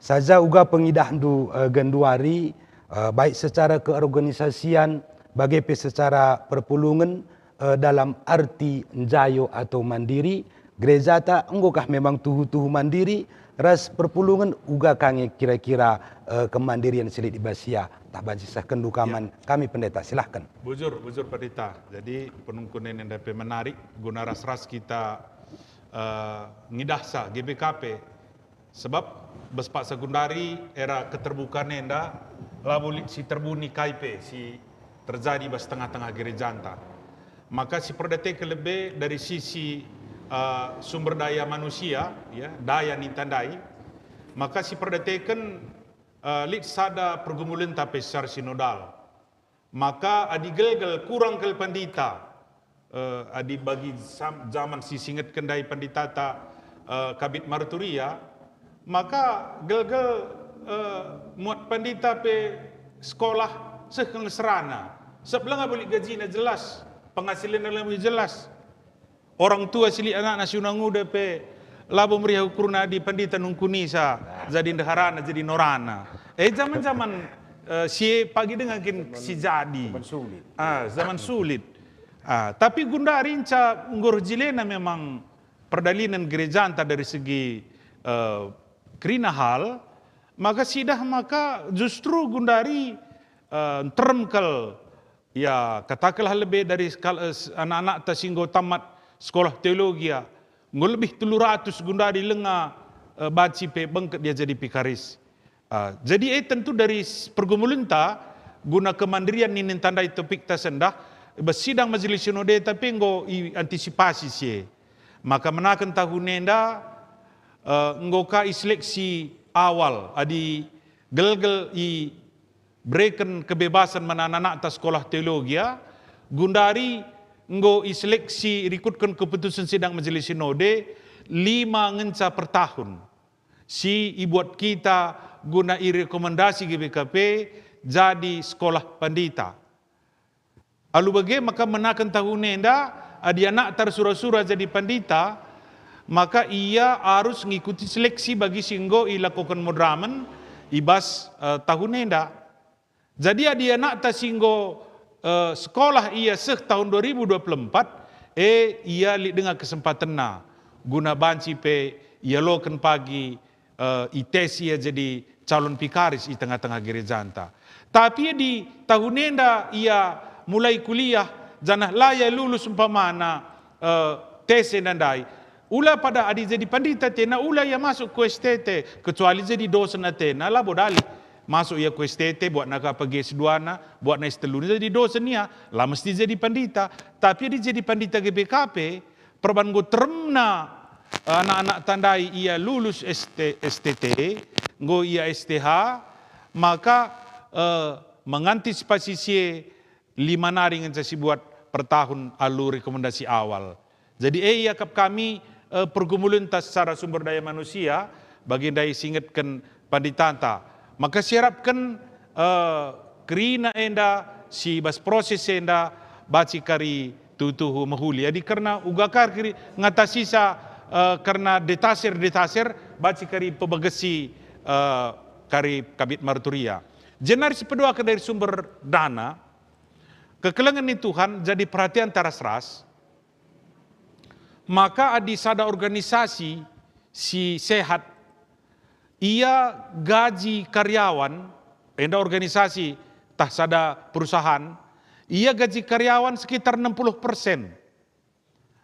Saja uga pengidahndu, eh, genduari, eh, baik secara keorganisasian, bage pe secara perpulungen, eh, dalam arti njayo atau mandiri, gerejata enggokah memang tuhu-tuhu mandiri, ras perpulungen uga ka nge kira-kira, eh, kemandirian si lit i bas ia? Tah banci sehkenndu kaman kami pendeta, silahken. Bujur, bujur pendeta. Jadi penungkunen enda pe menarik guna ras-ras kita, eh, ngidahsa G B K P. Sebab bas paksa gundari era keterbukaan enda labo lit si terbuni kai pe si terjadi bas tengah-tengah gerejanta. Maka si perdateken lebe dari sisi, eh, sumber daya manusia, ya, daya ninta ndai, maka si perdateken, eh, lit sada pergumulenta pe secara sinodal. Maka adi gelgel kurang kal pandita, eh, adi bagi sam-, zaman si singetken ndai panditata, eh, Kabit Marturia, maka gelgel, eh, muat pandita pe sekolah seh nge serana. Sebab langa bulik gajina jelas, penghasilanna langa jelas. Orang tua si lit anakna si unang nguda pe labo meriah ukurna adi pandita nungkunisa jadi ndeharana, jadi norana. Eh, zaman-zaman, eh, si pagi denga kin si jadi. Zaman sulit. Ah, zaman sulit. Ah, tapi gundari nca enggo erjilena memang perdalinen gerejanta dari segi, eh, kerina hal, maka sidah maka justru gundari, eh, nterem kal. Ya, katakenlah lebe dari skal-, eh, s-, anak-anakta si enggo tamat sekolah teologia, enggo lebih telu ratus gundari lenga, eh, banci pe bengket ia jadi pikaris. Ah, jadi, eh, tentu dari s-, pergumulenta guna kemandirian nina tandai topikta sendah, i bas sidang Majelis Sinode, tapi enggo iantisipasi si e. Maka menaken tahun enda, eh, enggo ka iseleksi awal adi gelgel i bereken kebebasan man anak-anakta sekolah teologia, gundari enggo iseleksi rikutken keputusen sidang Majelis Sinode lima ngenca per tahun si ibuat kita guna irekomendasi G B K P jadi sekolah pandita. Alu bage maka menaken tahun enda, adi anakta ersura-sura jadi pandita, maka ia arus ngikuti seleksi bagi si enggo ilakoken moderamen i bas, eh, tahun enda. Jadi adi anakta si enggo, eh, sekolah ia seh tahun dua ribu dua puluh empat, eh, ia lit denga kesempatenna guna banci pe ialoken pagi eh, ites ia jadi calon pikaris i tengah-tengah gerejanta. Tapi di tahun enda ia mulai kuliah, janah la ia lulus umpamana, eh, tes enda ndai. Ula pada adi jadi pandita tena ula ia masuk ku S T T, kecuali jadi dosen atena, labo dalih. Masuk ia ku S T T, buatna ka pagi S dua na, buatna S telu na jadi dosen ia, la mesti jadi pandita. Tapi adi jadi pandita G B K P, perban enggo teremna, eh, anak-anakta ndai ia lulus S T, S T T, enggo ia S T H, maka, eh, mengantisipasi si e lima nari ngenca sibuat per tahun alu rekomendasi awal. Jadi, eh, iakap kami, eh, pergumulenta secara sumber daya manusia, bagi ndai si ingetken panditanta. Maka siarapken, eh, kerina enda, si bas proses enda, banci kari tuhu-tuhu mehuli. Adi kerna uga kari ngatasisa, eh, kerna detaser-detaser, banci kari pebegesi, eh, kari Kabit Marturia. Jenari sipeduaken dari sumber dana, kekelengen ni Tuhan jadi perhatianta ras-ras, maka adi sada organisasi si sehat, ia gaji karyawan, enda organisasi tah sada perusahaan, ia gaji karyawan sekitar enam puluh persen.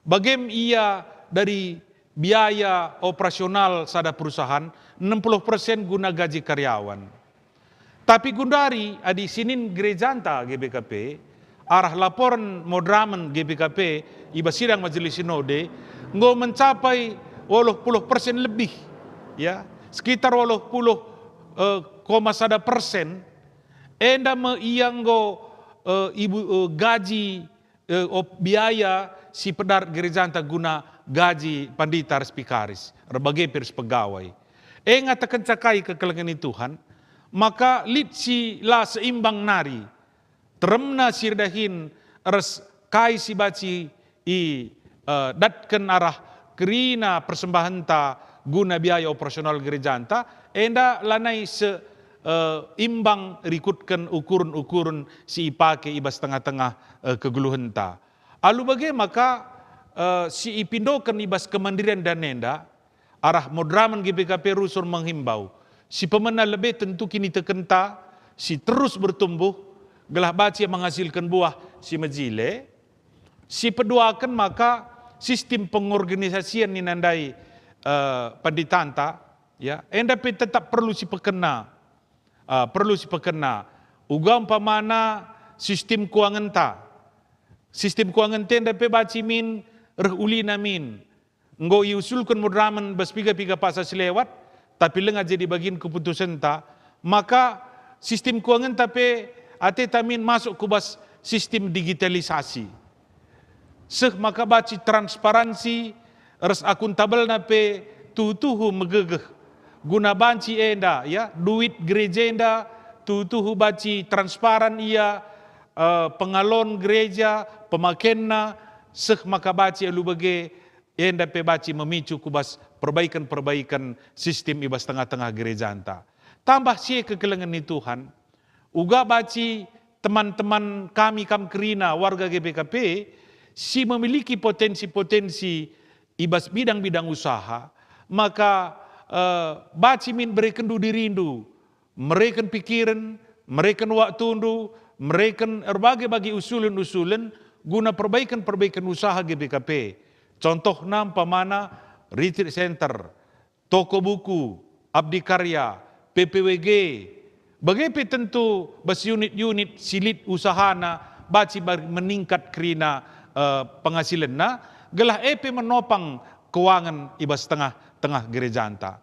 Bagem ia dari biaya operasional sada perusahaan, enam puluh persen guna gaji karyawan. Tapi gundari adi sinin gerejanta G B K P, arah laporen moderamen G B K P i bas sidang Majelis Sinode, enggo mencapai waluh puluh persen lebih, ya, sekitar waluh puluh, eh, koma sada persen, enda me ia enggo, eh, ibu, eh, gaji, eh, op-, biaya si pedar gerejanta guna gaji pandita ras pikaris, erbage pe ras pegawai. E ngatakenca kai kekelengen ni Tuhan, maka lit si la seimbang nari, teremna si erdahin ras kai si banci i, eh, datken arah kerina persembahenta guna biaya operasional gerejanta, enda lanai se, eh, imbang rikutken ukuren-ukuren si ipake i bas tengah-tengah, eh, kegeluhenta. Alu bage maka, eh, si ipindoken i bas kemandirian dan enda, arah moderamen G B K P rusur menghimbau, si pemena lebe tentu kinitekenta si terus bertumbuh, gelah banci menghasilken buah si mejile. Si peduaken maka sistem pengorganisasian nina ndai, eh, penditanta, ya, enda pe tetap perlu si pekena, eh, perlu si pekena. Uga umpamana sistem kuangenta, sistem kuangenta enda pe banci min reh ulina min. Enggo iusulken moderamen bas piga-piga paksa si lewat, tapi langa jadi bagin keputusenta, maka sistem kuangenta pe ateta min masuk ku bas sistem digitalisasi. Seh maka banci transparansi ras akuntabelna pe tuhu-tuhu megegeh. Guna banci enda, ya, duit gereja enda tuhu-tuhu banci transparan ia, eh, pengalon gereja, pemakenna, seh maka banci alu bage, enda pe banci memicu ku bas perbaiken-perbaiken sistem i bas tengah-tengah gerejanta. Tambah si e kekelengen ni Tuhan, uga banci teman-teman kami kam kerina warga G B K P si memiliki potensi-potensi i bas bidang-bidang usaha, maka, eh, banci min berekenndu dirindu, mereken pikiren, mereken waktundu, mereken erbage-bage usulen-usulen guna perbaiken-perbaiken usaha G B K P. Contohna umpamana retreat center, toko buku, Abdi Karya, P P W G, bage pe tentu bas unit-unit si lit usahana banci bar-, meningkat kerina, eh, penghasilenna, gelah e pe menopang keuangen i bas tengah-tengah gerejanta.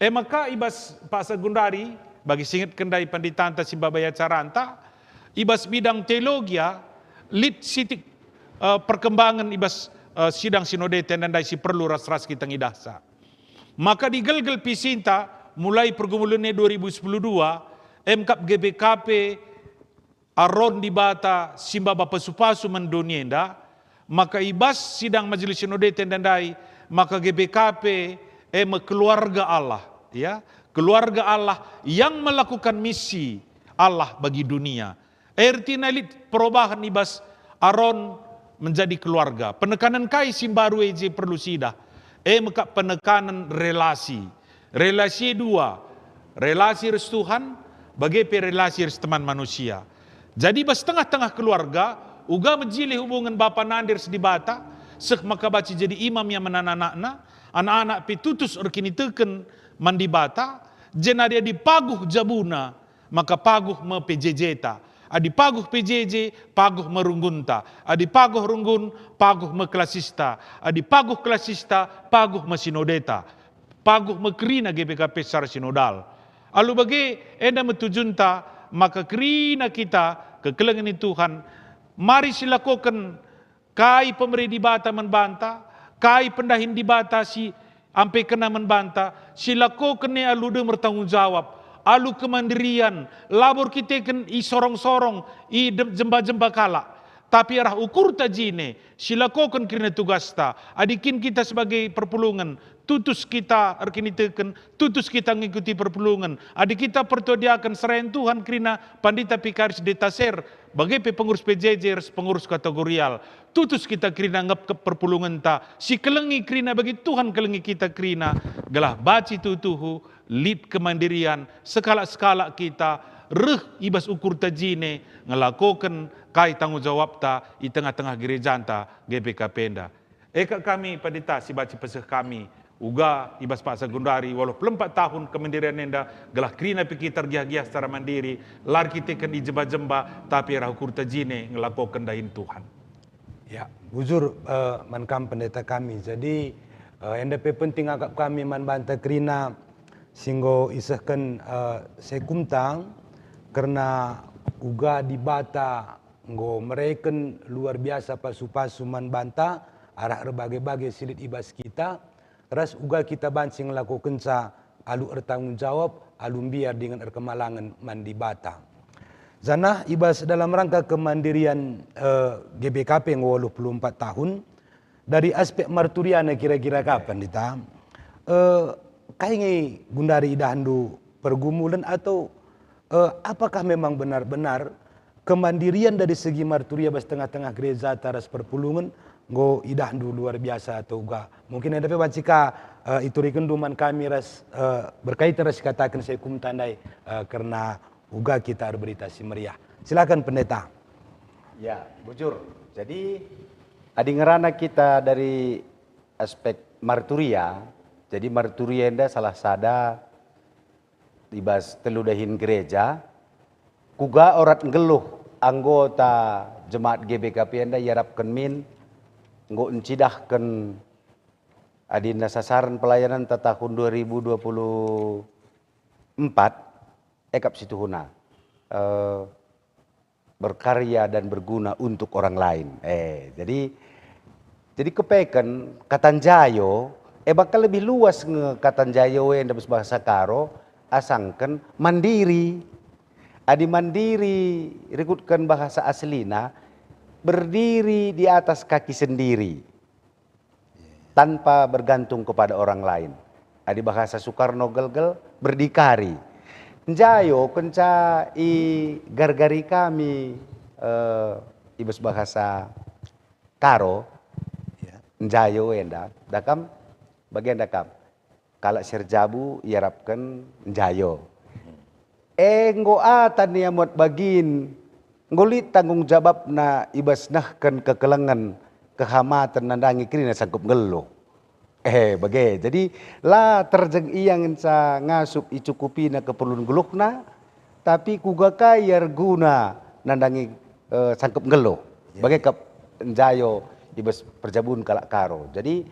E maka i bas paksa gundari, bagi singetken ndai penditanta si mbabai acaranta, i bas bidang teologia, lit sitik, eh, perkembangan i bas, eh, sidang sinode tenda ndai si perlu ras-ras kita ngidahsa. Maka digelgel pisinta mulai pergumulen e dua ribu sepuluh dua, emkap G B K P aron Dibata si maba pasu-pasu man doni enda, maka i bas sidang Majelis Sinode tenda ndai, maka G B K P e me keluarga Allah, ya, keluarga Allah yang melakukan misi Allah bagi dunia. Ertina lit perubahan i bas Aron menjadi keluarga. Penekanen kai si mbaru e je perlu siidah? E mekap penekanen relasi. Relasi e dua, relasi ras Tuhan, bage pe relasi ras teman manusia. Jadi bas tengah-tengah keluarga, uga mejile hubungen bapa nande ras Dibata, seh maka banci jadi imam ia man anak-anakna, anak-anak pe tutus erkiniteken man Dibata, jenari adi paguh jabuna, maka paguh me P J J-ta. Adi paguh P J J, paguh me runggunta. Adi paguh runggun, paguh me kelasista. Adi paguh kelasista, paguh me sinodeta. Paguh me kerina G B K P secara sinodal. Alu bage, enda me tujunta, maka kerina kita kekelengen ni Tuhan. Mari silakoken kai pemere Dibata man banta, kai pendahin Dibata si ampekenNa man banta, silakoken e alu dem ertanggung jawab, alu kemandirian, labo erkiteken isorong-sorong, i dem-, jemba-jemba kalak. Tapi arah ukurta jine, silakoken kerina tugasta, adi kin kita sebagai perpulungen, tutus kita erkiniteken, tutus kita ngikuti perpulungen. Adi kita pertua diaken serayan Tuhan kerina pandita pikaris detaser, bage pe pengurus P J J ras pengurus kategorial. Tutus kita kerina ngepkep perpulungenta, si kelengi kerina bagi Tuhan kelengi kita kerina, gelah banci tuhu-tuhu lit kemandirian, sekalak-sekalak kita reh i bas ukurta jine ngelakoken kai tanggung jawabta i tengah-tengah gerejanta G B K P enda. E kap kami pandita si banci peseh kami, uga i bas paksa gundari waluh puluh empat tahun kemendirian enda, gelah kerina pe kita ergiah-giah secara mandiri, la erkiteken i jemba-jemba, tapi arah ukurta jine ngelakoken dahin Tuhan. Ya, bujur, eh, man kam pendeta kami. Jadi, eh, enda pe penting akap kami man banta kerina si enggo isehken, eh, sekumta, kerna uga Dibata enggo mereken luar biasa pasu-pasu man banta arah erbage-bage si lit i bas kita, ras uga kita banci ngelakokenca alu ertanggung jawab, alu mbiar dingen erkemalangen man Dibata. Janah i bas dalam rangka kemandirian, eh, G B K P enggo waluh puluh empat tahun, dari aspek marturiana kira-kira kapan, Dita? Eh, kai nge gundari idahndu pergumulen atau, eh, apakah memang benar-benar kemandirian dari segi marturia bas tengah-tengah gerejata ras perpulungen enggo idahndu luar biasa atau uga? Mungkin enda pe banci ka, eh, iturikenndu man kami ras, eh, berkaitan ras si kataken saya kum tandai, eh, kerna uga kita erberita si meriah. Silakan, Pendeta. Ya, bujur. Jadi, adi ngerana kita dari aspek marturia, jadi marturia enda salah sada i bas telu dahin gereja, kuga orat nggeluh anggota jemaat G B K P enda iarapken min enggo ncidahken adina sasaran pelayananta tahun dua ribu dua puluh empat, ekap situhuna, eh, berkarya dan berguna untuk orang lain. Eh, jadi, jadi kepeken kata njayo, eh, maka lebih luas nge kata njayo enda bas bahasa Karo, asangken mandiri. Adi mandiri rikutken bahasa aslina, berdiri di atas kaki sendiri, tanpa bergantung kepada orang lain. Adi bahasa Soekarno gelgel, berdikari. Njayo kenca i gargari kami, eh, i bas bahasa Karo, ya, njayo enda, dakam, bagenda kam. Kalak si erjabu iarapken njayo. E enggo atan ia muat bagin, enggo lit tanggung jabapna i bas nehken kekelengen, kehamaten nandangi kerina sangkup nggeluh. Eh, bage. Jadi, la terjeng ia ngenca ngasup icukupina keperlun geluhna, tapi kuga ka ia erguna nandangi, eh, sangkup nggeluh. Ya, bage ya. Kap njayo i bas perjabun kalak Karo. Jadi,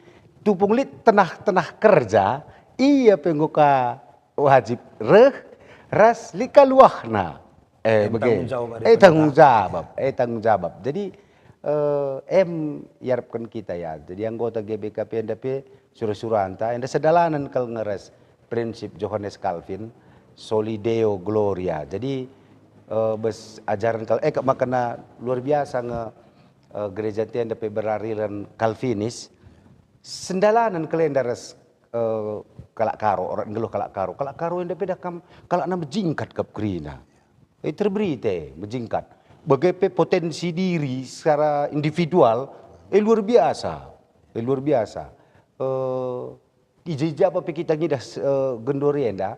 tupung lit tenah-tenah kerja, ia pe enggo ka wajib reh ras lit ka luahna. Eh, em bage. Tanggung jawab adi Eh, tanggung pendeta. Jawab. Eh, tanggung jawab. Jadi, eh, em iarapken kita ya. Jadi, anggota G B K P enda pe sura-suranta, enda sedalanen kal nge ras prinsip Johannes Calvin, Soli Deo Gloria. Jadi, eh, bas ajaren kal, eh, makana luar biasa nge, eh, gereja enda pe beraliran Calvinis, sendalanen kal enda ras, eh, kalak Karo, orat nggeluh kalak Karo. Kalak Karo enda pe dakam kalakna mejingkat kap kerina. Eh, terberita, eh, mejingkat. Bage pe potensi diri secara individual, eh, luar biasa. Eh, luar biasa. Eh, i je-je pe kita ngidah, eh, genduari enda,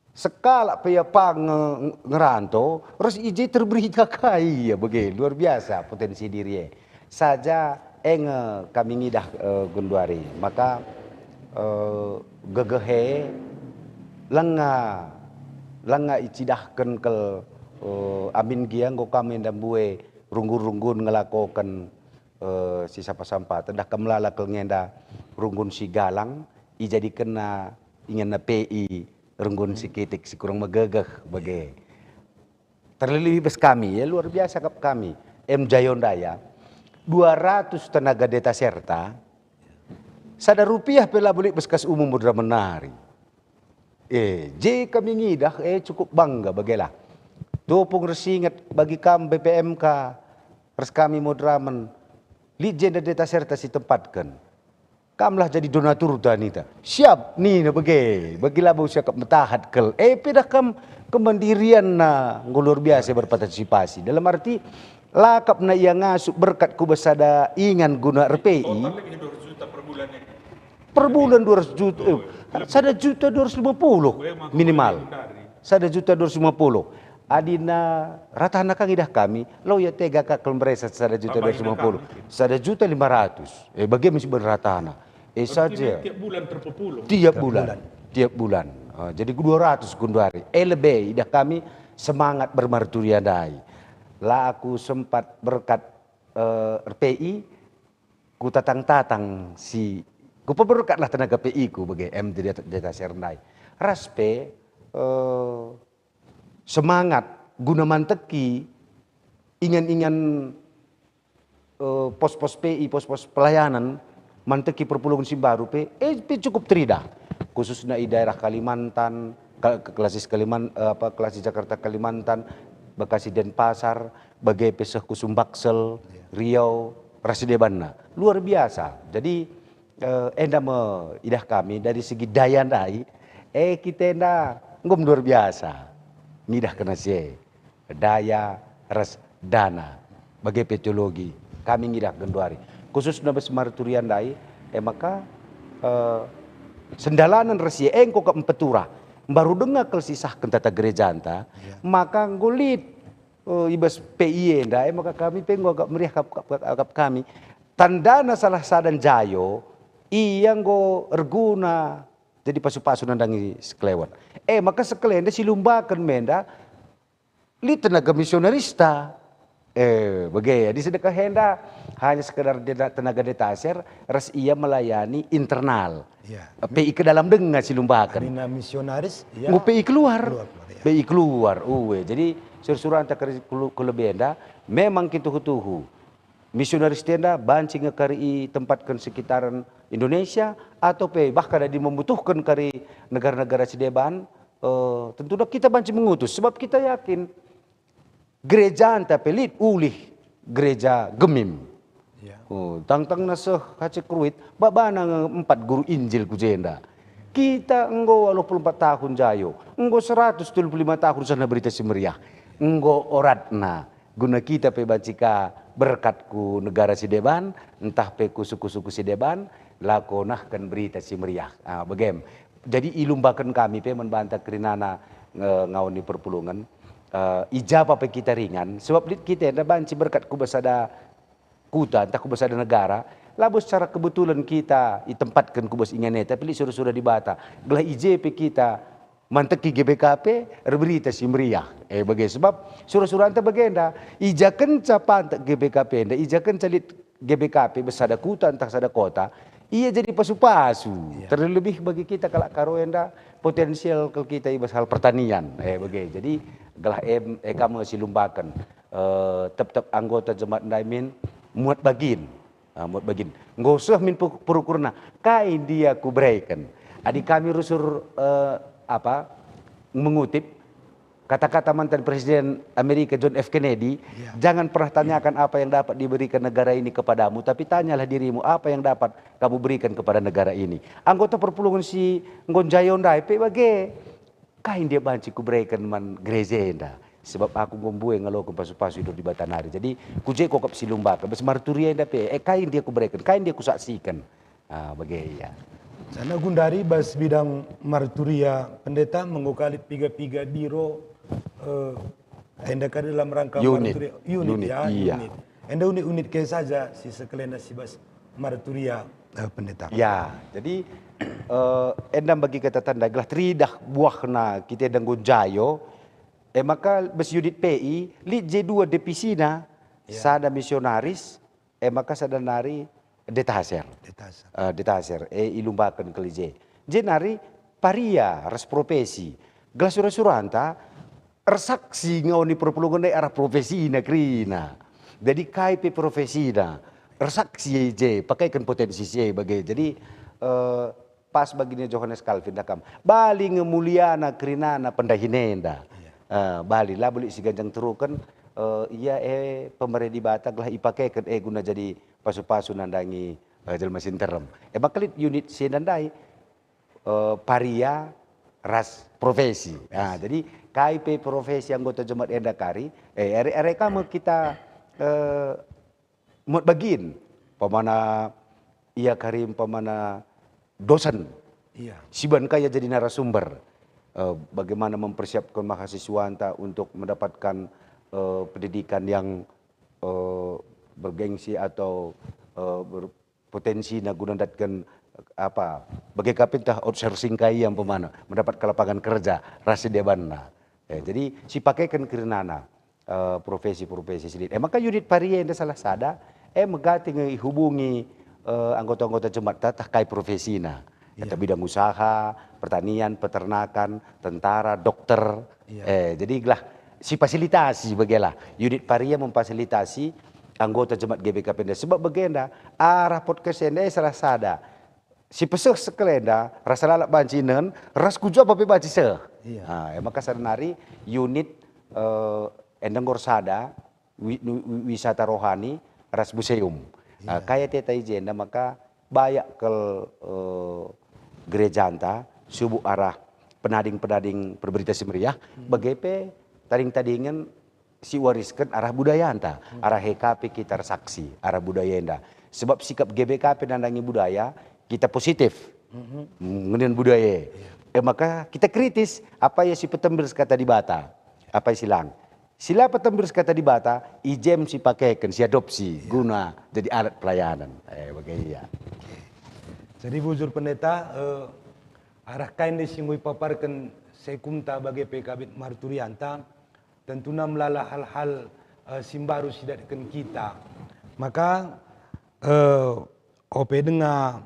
sekalak pe ia pang nge-, ngeranto, ras i je terberita kai ia bage, luar biasa potensi diri e. Saja e nge kami ngidah, eh, genduari. Maka, eh, gegeh e langa, langa icidahken kal, eh, amin gia enggo kami enda mbue runggun-runggun ngelakoken, eh, si sampa-sampa. Tedah kam lala kal ngenda runggun si galang, ijadikenna inganna P I runggun si kitik, si kurang megegeh, bage. Terlebih bas kami, ya, luar biasa kap kami. Em Jayondaya, dua ratus tenaga deta serta, sada rupiah pe labo lit bas kas umum moderamen nari. Eh, je kami ngidah, eh, cukup bangga bagelah. Tupung ersinget bagi kam B P M K, ras kami moderamen, lit jenda deta serta si tempatken. Kamlah jadi donaturta nita. Siap nina bage, bagi labo siakap metahat kal. Eh, pedah kam kemandirianna enggo luar biasa berpartisipasi. Dalam arti, lakapna ia ngasup berkat ku bas sada ingan guna R P I. Total lagi dua ratus juta per bulan ya. Per bulan dua ratus juta, eh, sada juta dua ratus lima puluh minimal. Sada juta dua ratus lima puluh. Adina ratana ka ngidah kami, lo ia tega ka kal meresa sada juta dua ratus lima puluh. Sada juta lima ratus. Eh, bage mesti ben ratana. Eh, saja. Tiap bulan terpepuluh. Tiap bulan. Tiap bulan. Ah, jadi dua ratus genduari. Eh, lebe idah kami semangat bermarturia ndai. La aku sempat berkat, eh, R P I, kutatang-tatang si, kupeberkatlah tenaga P I ku bage em jadi deta serta ndai. Ras pe, eh, semangat guna manteki ingan-ingan, eh, pos-pos P I, pos-pos pelayanan, manteki perpulungen si mbaru pe, eh, pe cukup teridah. khususna i daerah Kalimantan, Ka-, Klasis Kaliman-, eh, apa, Klasis Jakarta Kalimantan, Bekasi Denpasar, bage pe seh ku Sumbaksel, iya, Riau, ras debanna. Luar biasa. Jadi, eh, enda me idah kami dari segi daya ndai, eh, kita enda enggo luar biasa. Ngidah kena si e. Daya ras dana. Bage pe teologi, kami ngidah genduari. Khususna bas marturia ndai, e maka, eh, sendalanen ras ia enggo kap mpeturah. Mbaru denga kal sisahken tata gerejanta, iya, maka enggo lit, eh, i bas P I enda, e maka kami pe enggo agak meriah kap, kap, kap, kap kami. Tandana salah sada njayo, ia enggo erguna jadi pasu-pasu nandangi sekelewet. E maka sekelenda silumbaken menda, lit tenaga misionarista. Eh, bage, jadi sedekah enda hanya sekedar deta-, tenaga detaser, ras ia melayani internal. Iya. P I ke dalam denga silumbaken. Adina misionaris, ya. Enggo P I keluar. Keluar, keluar, ya. P I keluar, uwe. Jadi, sura-suranta keri-, kelu-, kelebe enda memang kituhu-tuhu. Misionaris enda banci nge kari itempatken sekitaran Indonesia, atau pe bahkan adi membutuhken kari negara-negara si deban, eh, tentulah kita banci mengutus, sebab kita yakin gerejanta pe lit ulih gereja gemim. Ya. Oh, tangtangna seh Kace Kruit, babana nge empat guru Injil ku jenda. Kita enggo waluh puluh empat tahun njayo, enggo seratus telu puluh lima tahun sana Berita Si Meriah. Enggo oratna, guna kita pe banci ka berkat ku negara si deban, ntah pe ku suku-suku si deban, lako nahken Berita Si Meriah. Ah, begem. Jadi ilumbaken kami pe man banta kerinana nge-, ngawan ni perpulungen. Eh, i ja pe kita ringan, sebab lit kita enda banci berkat ku bas sada kuta, ntah ku bas sada negara, labo secara kebetulan kita itempatken ku bas ingan e, tapi lit sura-sura Dibata. Gelah i je pe kita manteki G B K P, erberita si meriah. Eh, bage, sebab sura-suranta bagenda, i ja kenca pantek G B K P enda, i ja kenca lit G B K P bas sada kuta ntah sada kota, ia jadi pasu-pasu. Iya. Terlebih bagi kita kalak Karo enda, potensial kal kita i bas hal pertanian. Eh, bage. Jadi, gelah em, eh, kami silumbaken, eh, tep-tep anggota jemaat ndai min muat bagin. Ah, muat bagin. Enggo seh min pe-, perukurna, kai ndia kubereken. Adi kami rusur, eh, apa, mengutip kata-kata mantan Presiden Amerika John F Kennedy, iya, "Jangan pernah tanyakan apa yang dapat diberikan negara ini kepadamu, tapi tanyalah dirimu apa yang dapat kamu berikan kepada negara ini." Anggota perpulungen si enggo njayo ndai pe bage. Kai ndia banci kubereken man gereja enda? Sebab aku enggo mbue ngaloken pasu-pasu i Dibata nari. Jadi, ku je kuakap silumbaken, bas marturia enda pe, eh, kai ndia kubereken, kai ndia kusaksiken? Ah, bage ia. Sana gundari bas bidang marturia, Pendeta, menggo kalit piga-piga biro, eh, enda ka dalam rangka unit, marturia, unit, unit, ya, iya, unit. Enda unit-unit ke saja si sekelena si bas marturia, eh, Pendeta. Ya, jadi, eh, enda bagi kata tanda gelah teridah buahna kita enda enggo njayo, eh, maka bas unit P I, lit je dua depisina, iya, sada misionaris, eh, maka sada nari detaser. Detaser. Eh, detaser, eh, ilumbaken kal i je. Je nari paria ras profesi. Gelah sura-suranta, ersaksi ngawan ni perpulungen ndai arah profesina kerina. Jadi kai pe profesina, ersaksi i je, pakaiken potensi si e bage. Jadi, eh, pas bagina Johannes Calvin dah kam. Bali nge muliana kerinana pendahin enda. Iya. Eh, bali, labo lit si ganjang teruken, eh, ia e pemere Dibata gelah ipakeken e guna jadi pasu-pasu nandangi, eh, jelma si nterem. E maka lit unit si enda ndai, eh, paria ras profesi. Ah, jadi kai pe profesi anggota jemaat enda kari, eh, ere-ere ka me kita, eh, muat bagin. Umpamana ia kari umpamana dosen. Iya. Siban ka ia jadi narasumber. Eh, bagaimana mempersiapkan mahasiswanta untuk mendapatkan, eh, pendidikan yang, eh, bergengsi atau, eh, ber-, potensi na guna ndatken, apa, bage ka pe ntah outsourcing ka ia umpamana, mendapatkan lapangan kerja, ras si debanna. Eh, jadi, sipakeken kerinana, eh, profesi-profesi si lit. Eh, maka unit paria enda salah sada, eh, megati nge ihubungi, eh, anggota-anggota jemaat tah kai profesina. Iya. Atau bidang usaha, pertanian, peternakan, tentara, dokter. Iya. Eh, jadi gelah sifasilitasi bagelah. Unit paria memfasilitasi anggota jemaat G B K P enda. Sebab bagenda, arah podcast enda, eh, salah sada. si peseh sekel enda rasa lalap banci nen, ras ku jua pe banci seh. Iya. Ah, e maka sada nari unit, eh, enda nggor sada, wi-, nu-, wi-, wisata rohani ras museum. Ah, iya. Kai ateta i jenda maka bayak kal, eh, gerejanta subuk arah penading-penading perberita si meriah, hmm, bage pe tading-tadingen si warisken arah budayanta, hmm, arah E K P kita ersaksi arah budaya enda. Sebab sikap G B K P nandangi budaya, kita positif. Mhm. Ngenen budaya. Iya. E maka kita kritis, apa ia si petembel sekata Dibata, apa ia si lang. Si la petembel sekata Dibata, i jem si pakeken, si adopsi, iya, guna jadi alat pelayanan. Eh, bage ia. Oke. Jadi bujur Pendeta, eh, arah kai nde si enggo ipaparken sekumta bage pe kabit marturianta, tentuna melala hal-hal, eh, si mbaru si idatken kita. Maka, eh, ope denga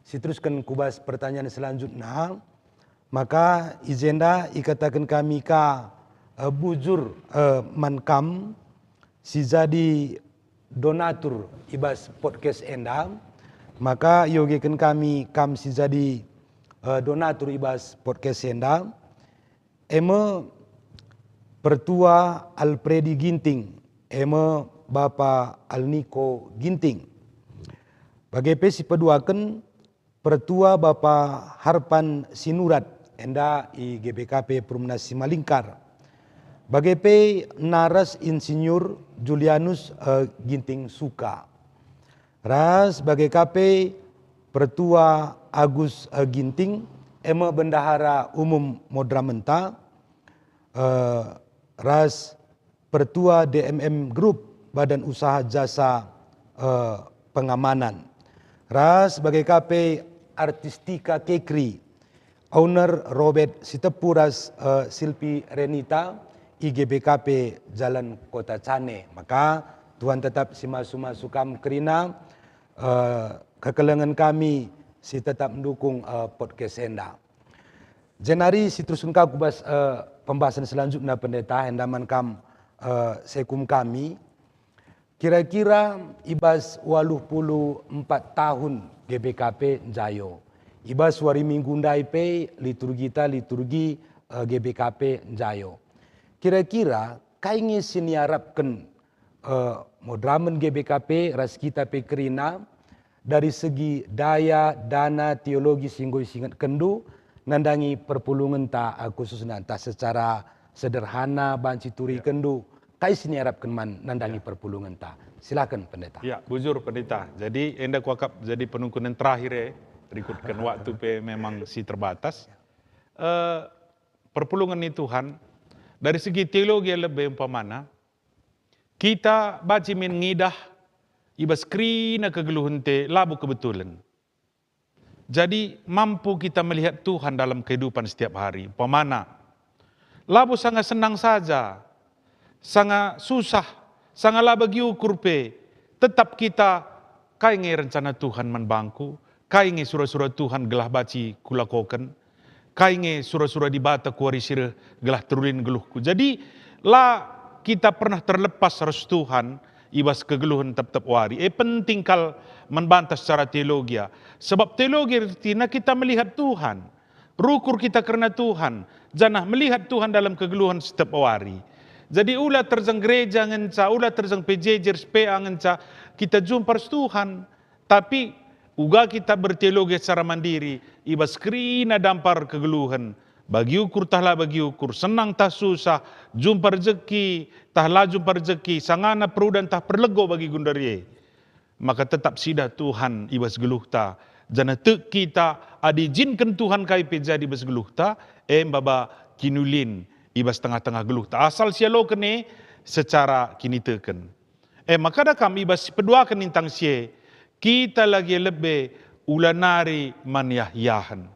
siterusken ku bas pertanyaan selanjutna, maka i jenda ikataken kami ka, eh, bujur, eh, man kam si jadi donatur i bas podcast enda, maka iogeken kami kam si jadi, eh, donatur i bas podcast enda. E me Pertua Alpredi Ginting, e me Bapa Alniko Ginting. Bage pe sipeduaken Pertua Bapa Harpan Sinurat, enda i G B K P Perumnas Simalingkar. Bage pe nari ras Insinyur Julianus, eh, Ginting Suka. Ras bage ka pe Pertua Agus, eh, Ginting, e me Bendahara Umum Modramenta, eh, ras Pertua D M M Group, Badan Usaha Jasa, eh, Pengamanan, ras bage ka pe Artistika Kekri, owner Robert Sitepu ras, eh, Silpi Renita i G B K P Jalan Kota Cane. Maka Tuhan tetap si masu-masu kam kerina, eh, kekelengen kami si tetap mendukung, eh, podcast enda. Jenari siterusken ka ku bas, eh, pembahasan selanjutna, Pendeta, enda man kam, eh, sekum kami. Kira-kira i bas waluh puluh empat tahun G B K P Njayo, i bas wari Minggu ndai pe liturgita liturgi, eh, G B K P Njayo. Kira-kira kai nge si niarapken, eh, Moderamen G B K P ras kita pe kerina, dari segi daya, dana, teologi si enggo isingetkenndu nandangi perpulungenta, eh, khususna ntah secara sederhana banci turikenndu, kai si niarapken man nandangi perpulungenta? Silaken, Pendeta. Ya, bujur, Pendeta. Jadi, enda kuakap jadi penungkunen terakhir, eh, rikutken waktu pe memang si terbatas. Eh, perpulungen ni Tuhan, dari segi teologi lebe umpamana, kita banci min ngidah i bas kerina kegeluhenta labo kebetulen. Jadi, mampu kita melihat Tuhan dalam kehidupan setiap hari. Umpamana, labo sanga senang saja, sanga susah, sanga la bagi ukur pe, tetap kita, kai nge rencana Tuhan man bangku, kai nge sura-sura Tuhan gelah banci kulakoken, kai nge sura-sura Dibata kuari si reh gelah terulin geluhku. Jadi, la kita pernah terlepas ras Tuhan i bas kegeluhen tep-tep wari. E, penting kal man banta secara teologia. Sebab teologi ertina kita melihat Tuhan, rukur kita kerna Tuhan, janah melihat Tuhan dalam kegeluhen setiap wari. Jadi, ula terjeng gereja ngenca, ula terjeng P J J ras P A ngenca, kita jumpa ras Tuhan. Tapi uga kita berteologi secara mandiri, i bas kerina dampar kegeluhen, bagi ukur tah la bagi ukur, senang tah susah, jumpa rejeki tah la jumpa rejeki, sangana perudan tah perlego bagi gundari e. Maka tetap sidah Tuhan i bas geluhta, janah tek kita adi ijinken Tuhan kai pe jadi i bas geluhta, e maba kinulin i bas tengah-tengah geluhta. Asal sialoken e secara kiniteken. E maka da kam i bas si peduaken nintang si e, kita lagi lebe ula nari man yah-yahen.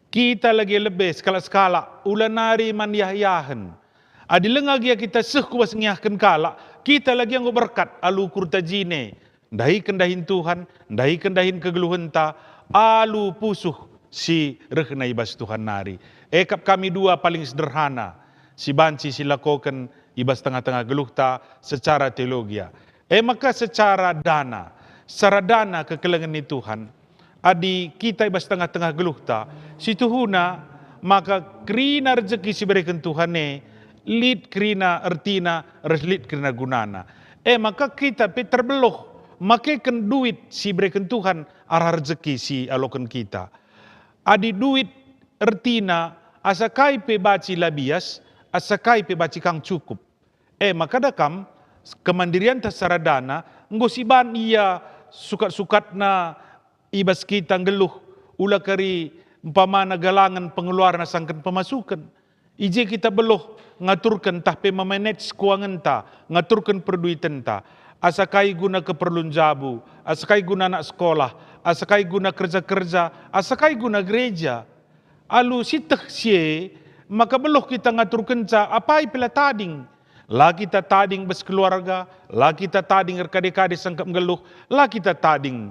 Kita lagi lebe sekalak-sekalak ula nari man yah-yahen. Adi langa gia kita seh ku bas ngiahken kalak, kita lagi enggo berkat alu ukurta jine. Ndahiken dahin Tuhan, ndahiken dahin kegeluhenta, alu pusuh si rehna i bas Tuhan nari. E kap kami dua paling sederhana si banci silakoken i bas tengah-tengah geluhta secara teologia. E maka secara dana, Saradana kekelengen ni Tuhan, adi kita i bas tengah-tengah geluhta, situhuna maka kerina rejeki si ibereken Tuhan e, lit kerina ertina ras lit kerina gunana. E maka kita pe terbeluh makeken duit si ibereken Tuhan arah rejeki si ialoken kita. Adi duit ertina, asa kai pe banci la bias, asa kai pe banci kang cukup. E maka da kam, kemandirianta saradana enggo siban ia sukat-sukatna i bas kita nggeluh, ula kari umpamana galangen pengeluaran asangken pemasuken. I je kita beluh ngaturken ntah pe memanage kuangenta, ngaturken perduitenta. Asa kai guna keperlun jabu, asa kai guna anak sekolah, asa kai guna kerja-kerja, asa kai guna gereja. Alu sieteh si e, maka beluh kita ngaturkenca apai pe la tading. La kita tading bas keluarga, la kita tading erkade-kade sengkep nggeluh, la kita tading,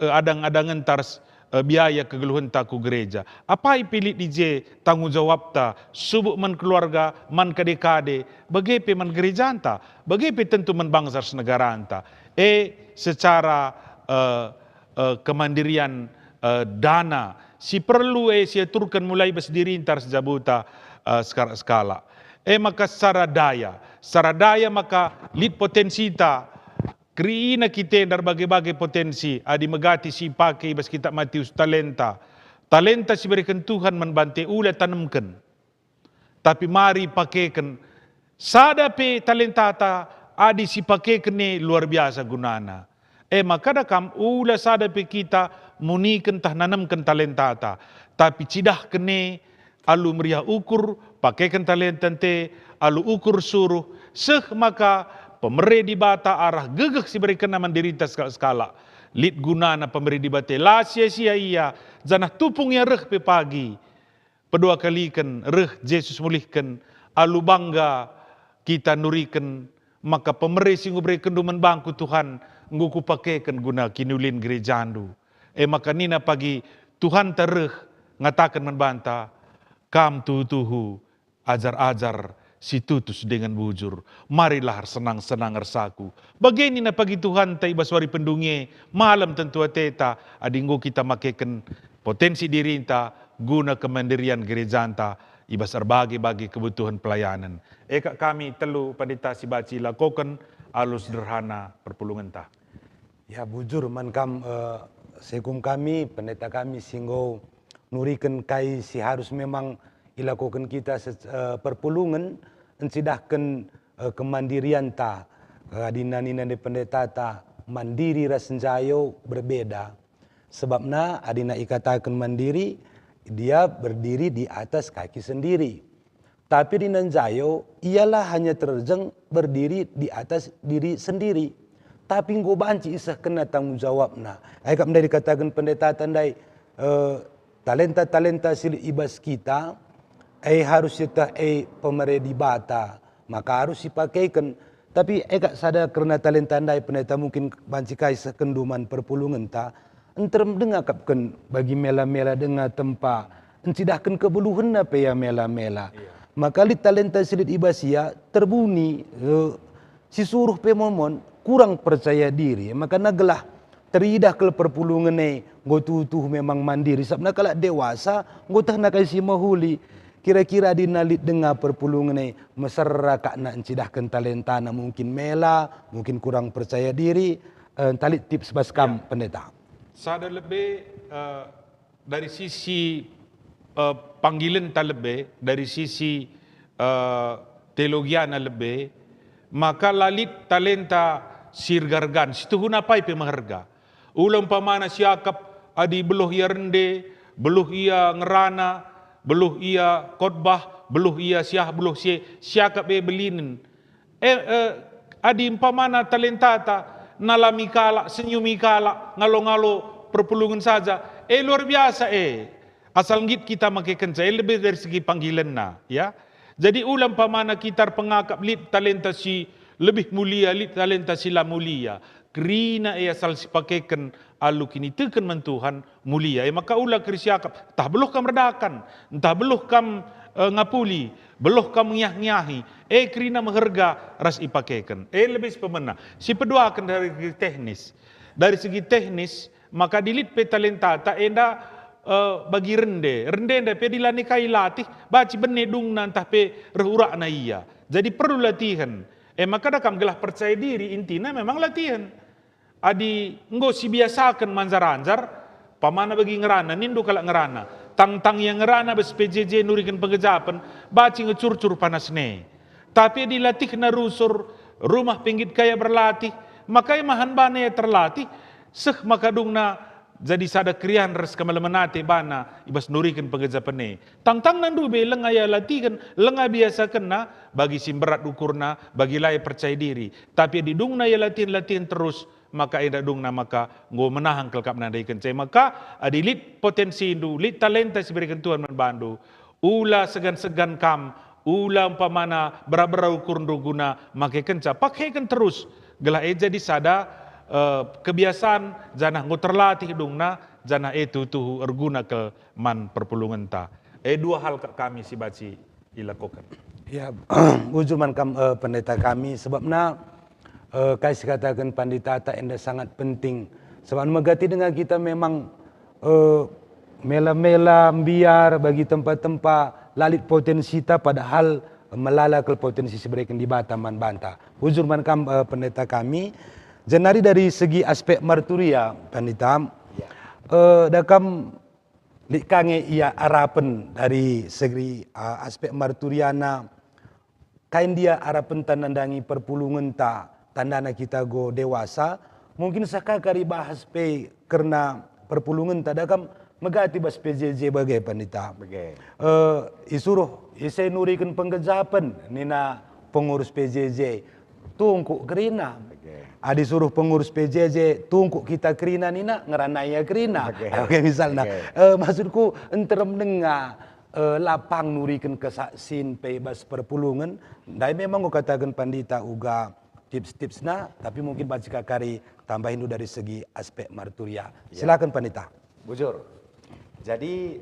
eh, adang-adangenta ras, eh, biaya kegeluhenta ku gereja. Apai pe lit i je tanggung jawabta, subuk man keluarga, man kade-kade, bage pe man gerejanta, bage pe tentu man bangsa ras negaranta. E secara, eh, eh, kemandirian, eh, dana si perlu e siaturken mulai bas dirinta ras jabuta, eh, sekalak-sekalak. E maka secara daya, secara daya maka lit potensita, kerina kita enda erbage-bage potensi, adi megati si ipake i bas kitab Matius talenta. Talenta si ibereken Tuhan man banta ula tanemken. Tapi mari pakeken sada pe talentata, adi sipakeken e luar biasa gunana. E maka da kam ula sada pe kita muniken tah nanemken talentata, tapi cidahken e alu meriah ukur, pakeken talenta enda alu ukur suruh, seh maka pemere Dibata arah gegeh si iberekenNa man dirinta sekalak-sekalak. Lit gunana pemere Dibata e, la sia-sia ia, janah tupung ia reh pe pagi. Pedua kaliken reh Jesus mulihken, alu bangga kita nuriken, maka pemere si enggo iberekenndu man bangku, Tuhan, enggo kupakeken guna kiniulin gerejandu. E maka nina pagi Tuhanta reh ngataken man banta, "Kam tuhu-tuhu ajar-ajar si tutus dingen bujur. Marilah ersenang-senang ras Aku." Bage nina pagi Tuhanta i bas wari pendungi e, malem tentu ateta adi enggo kita makeken potensi dirinta guna kemandirian gerejanta i bas erbage-bage kebutuhen pelayanen. E kap kami telu pendeta si banci ilakoken alu sederhana perpulungenta. Ya, bujur man kam, eh, sekum kami, pendeta kami si enggo nuriken kai si harus memang ilakoken kita se-, eh, perpulungen, encidahken, eh, kemandirianta. Eh, adina nina nde pendetata, mandiri ras njayo berbeda. Sebabna adina ikataken mandiri, dia berdiri di atas kaki sendiri. Tapi adina njayo, ia la hanya terjeng berdiri di atas diri sendiri, tapi enggo banci isehkenna tanggung jawabna. E kap ndai dikataken pendetata ndai, eh, talenta-talenta si lit i bas kita, e harus sieteh e pemere Dibata, maka arus sipakeken. Tapi e kap sada kerna talenta ndai, pendeta, mungkin banci ka isehkenndu man perpulungenta, nterem denga akapken bagi mela-mela denga tempa, encidahken kebeluhenna pe ia mela-mela. Iya. Maka lit talenta si lit i bas ia terbuni, eh, si suruh pe momon, kurang percaya diri. Maka na gelah teridah kal perpulungen e enggo tuhu-tuhu memang mandiri, sabap kalak dewasa enggo tehna kai si mehuli. Kira-kira adina lit denga perpulungen e mesera kakna encidahken talentana, mungkin mela, mungkin kurang percaya diri, eh, ntah lit tips bas kam, ya, pendeta. Sada lebe, eh, dari sisi, eh, panggilenta lebe, dari sisi, eh, teologiana lebe, maka la lit talenta si erga-ergan, situhuna apai pe meherga. Ula umpamana siakap adi beluh ia rende, beluh ia ngerana, beluh ia khotbah, beluh ia siah, beluh si, siakap e belinen. E, e, adi umpamana talentata, nalami kalak, senyumi kalak, ngalo-ngalo perpulungen saja, e, luar biasa, e. Asal nggit kita makekenca, e, lebih dari segi panggilenna, ya. Jadi ula umpamana kita erpengakap lit talenta si lebih mulia, lit talenta si la mulia. Kerina e asal sipakeken alu kiniteken man Tuhan, mulia. E maka ula kari siakap, ntah beluh kam erdakan, ntah beluh kam, e, ngapuli, beluh kam ngiah-ngiahi, e kerina meherga ras ipakeken. E lebih si pemena. Sipeduaken dari segi teknis. dari segi teknis, maka adi lit pe talentata enda, eh, bagi rende. Rende enda pe adi la nikai latih, banci bene dungna ntah pe reh urakna ia. Jadi perlu latihen. E maka da kam gelah percaya diri, intina memang latihen. Adi enggo sibiasaken manjar-anjar, pamana bagi ngerana, nindu kalak ngerana, tangtang ia ngerana bas P J J nuriken penggejapen, banci ngecurcur panasna e. Tapi adi latihna rusur, rumah pe nggit ka ia berlatih, maka imahan bana ia terlatih, seh maka dungna jadi sada keriahen ras kemalemen ate bana i bas nuriken penggejapen e. Tangtangna ndube langa ia latihen, langa biasakenna, bagi si mberat ukurna, bagi la ia percaya diri. Tapi adi dungna ia latihen-latihen terus, maka enda dungna maka enggo menahang kal kap nandahikenca. Maka adi lit potensindu, lit talenta si ibereken Tuhan man bandu, ula segan-segan kam, ula umpamana bera-bera ukurndu guna makekenca, pakeken terus, gelah e jadi sada, eh, kebiasaan, janah enggo terlatih dungna, janah e tuhu-tuhu erguna kal man perpulungenta. E dua hal kak kami si banci ilakoken. Ya, bujur man kam, eh, pendeta kami, sebabna, eh, kai si kataken panditata enda sangat penting. Sebab megati denga kita memang, eh, mela-mela mbiar bagi tempa-tempa la lit potensita, padahal melala kal potensi si ibereken Dibata man banta. Bujur man kam, eh, pendeta kami. Jenari dari segi aspek marturia, pandita, eh, da kam lit ka nge ia arapen dari segi, ah, aspek marturiana, kai ndia arapenta nandangi perpulungenta, tandana kita go dewasa, mungkin seh ka kari bahas pe kerna perpulungenta, da kam megati bas P J J bage, pandita. Bage. Eh, isuruh ise nuriken penggejapen, nina pengurus P J J. Tungkuk kerina. Oke. Adi suruh pengurus P J J, tungkuk kita kerina nina, ngerana ia kerina. Oke. Oke, misalna. Oke. Eh, maksudku, nterem denga, eh, la pang nuriken kesaksin pe bas perpulungen, ndai memang kukataken pandita uga tips-tipsna, tapi mungkin banci ka kari tambahindu dari segi aspek marturia. Ya. Silakan, pandita. Bujur. Jadi,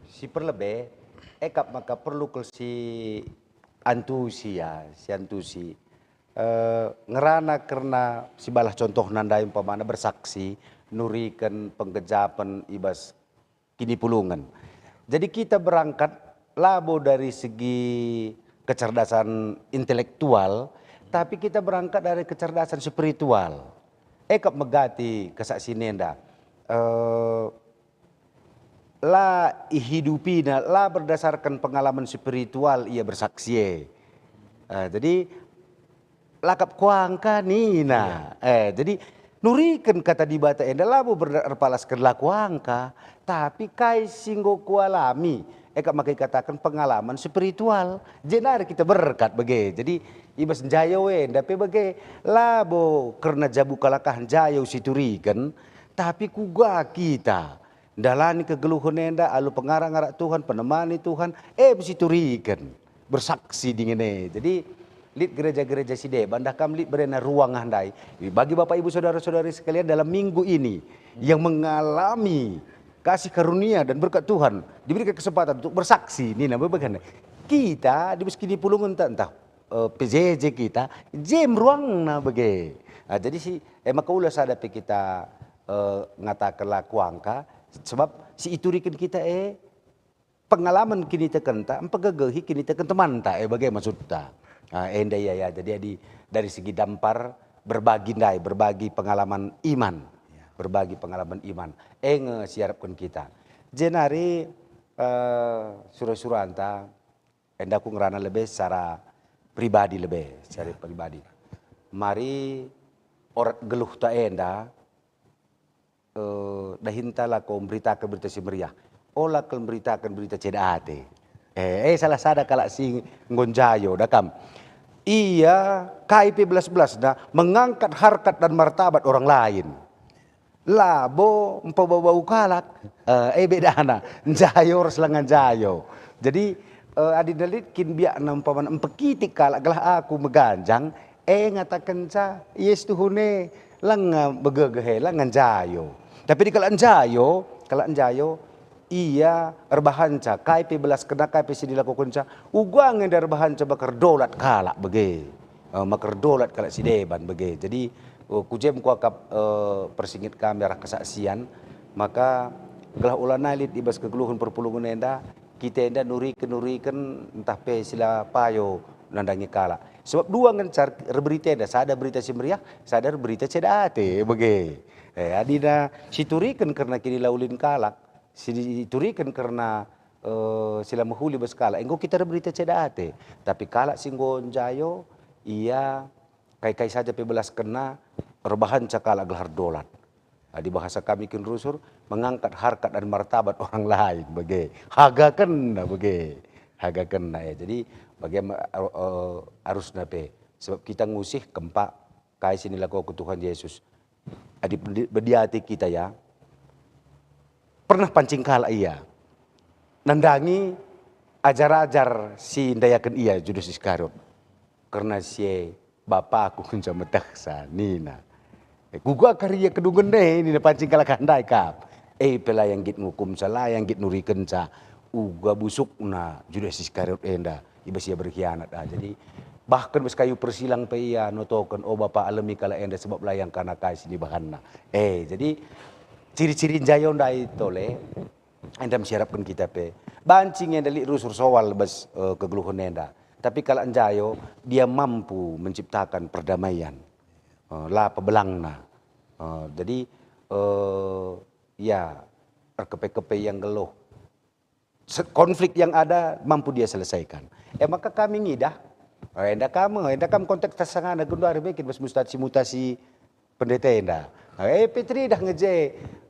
si perlebe, ekap maka perlu kal si antusi, ya, si antusi. Eh, ngerana kerna sibalah contohna ndai umpamana bersaksi, nuriken penggejapen i bas kinipulungen. Jadi kita berangkat labo dari segi kecerdasan intelektual, tapi kita berangkat dari kecerdasan spiritual. Ekap megati kesaksin enda. Eh, la ihidupina, la berdasarkan pengalaman spiritual ia bersaksi e. Eh, jadi, "La kap kuangka," nina. Iya. Eh, jadi, nuriken kata Dibata enda labo ber-, erpalasken "La kuangka", tapi kai si enggo kualami, ekap maka ikataken pengalaman spiritual. Jenari kita berkat bage. Jadi, i bas njayo enda pe bage, labo kerna jabu kalak ah njayo si turiken, tapi kuga kita ndalani kegeluhen enda alu pengarak-ngarak Tuhan, penemani Tuhan, e pe si turiken, bersaksi dingen e. Jadi, lit gereja-gereja si deban, dah kam lit berena ruang ah ndai. Bagi Bapak Ibu Saudara-saudari sekalian, dalam minggu ini yang mengalami kasih karunia dan berkat Tuhan, diberikan kesempatan untuk bersaksi, nina bebeken. Kita di bas kinipulungenta, entah, eh, P J J kita, jem ruangna bage. Ah, jadi si, eh, maka ula sada pe kita, eh, ngataken "La kuangka", sebab si ituriken kita e, pengalaman kinitekenta, mpegegehi kiniteken temanta, e bage maksudta. Ah, enda ia, ya. Jadi, adi dari segi dampar, berbagi ndai, berbagi pengalaman iman. Ya. Berbagi pengalaman iman. E nge si iarapken kita. Jenari, eh, sura-suranta, enda ku ngerana lebe secara pribadi lebe, secara pribadi. Mari orat geluhta enda, eh, dahinta lako mberitaken Berita Si Meriah. Ola kal mberitaken berita ceda ate. Eh, eh, salah sada kalak si enggo njayo, da kam. Ia kai pe belas-belasna mengangkat harkat dan martabat orang lain. Labo mpebau-bau kalak. Eh, e bedana, njayo ras langa njayo. Jadi, eh, adi na lit kin biakna umpamana mpekitik kalak gelah aku meganjang, e ngatakenca, "Yes, tuhune, langa begegeh e, langa njayo." Tapi adi kalak njayo, kalak njayo, ia erbahanca, kai pe belaskenna, kai pe si dilakokenca, uga nge enda erbahanca maka erdolat kalak bage. Eh, maka erdolat kalak si deban bage. Jadi, Eh, ku je me kuakap, eh, persinget kami arah kesaksian, maka gelah ola nai lit i bas kegeluhen perpulungen enda, kita enda nuriken-nuriken ntah pe si la payo nandangi kalak. Sebab dua ngenca erberita enda, sada Berita Si Meriah, sada Berita Ceda Ate, bage. Eh, adina situriken kerna kinilaulin kalak, situriken kerna, eh, si la mehuli bas kalak, enggo kita erberita ceda ate. Tapi kalak si enggo njayo, ia kai-kai saja pe belaskenna, erbahanca kalak gelah erdolat. Adi bahasa kami kin rusur, mengangkat harkat dan martabat orang lain, bage. Hagakenna, bage. Hagakenna, ya. Jadi, bage ma-, eh, eh, arusna pe. Sebab kita ngusih kempak kai si nilakoken Tuhan Yesus. Adi bendi-, bendi ate kita, ya, pernah pancing kalak ia nandangi ajar-ajar si ndayaken ia, Judas Iskariot. Kerna si e, BapaKu kenca metehsa, nina. E, kuga kari ia kedungen e, nina, pancing kalak ndai kap. E pe la ia nggit ngukumca, la ia nggit nurikenca. Uga busukna Judas Iskariot enda i bas ia berkhianat. Ah, jadi, bahkan bas kayu persilang pe ia notoken, "O Bapa, alemi kalak enda, sebab la iangkana kai si nibahanna." Eh, jadi, ciri-ciri njayo ndai tole, enda me si iarapken kita pe. Banci nge enda lit rusur soal bas, eh, kegeluhen enda. Tapi kalak njayo, dia mampu menciptakan perdamaian. Eh, la pebelangna. Eh, jadi, eh, ya, erkepe-kepe ia nggeluh. Se-, konflik yang ada mampu dia selesaikan. E maka kami ngidah, e, enda kam, enda kam konteks tasangana genduari bekin bas mutasi-mutasi pendeta enda. E, pe teridah nge je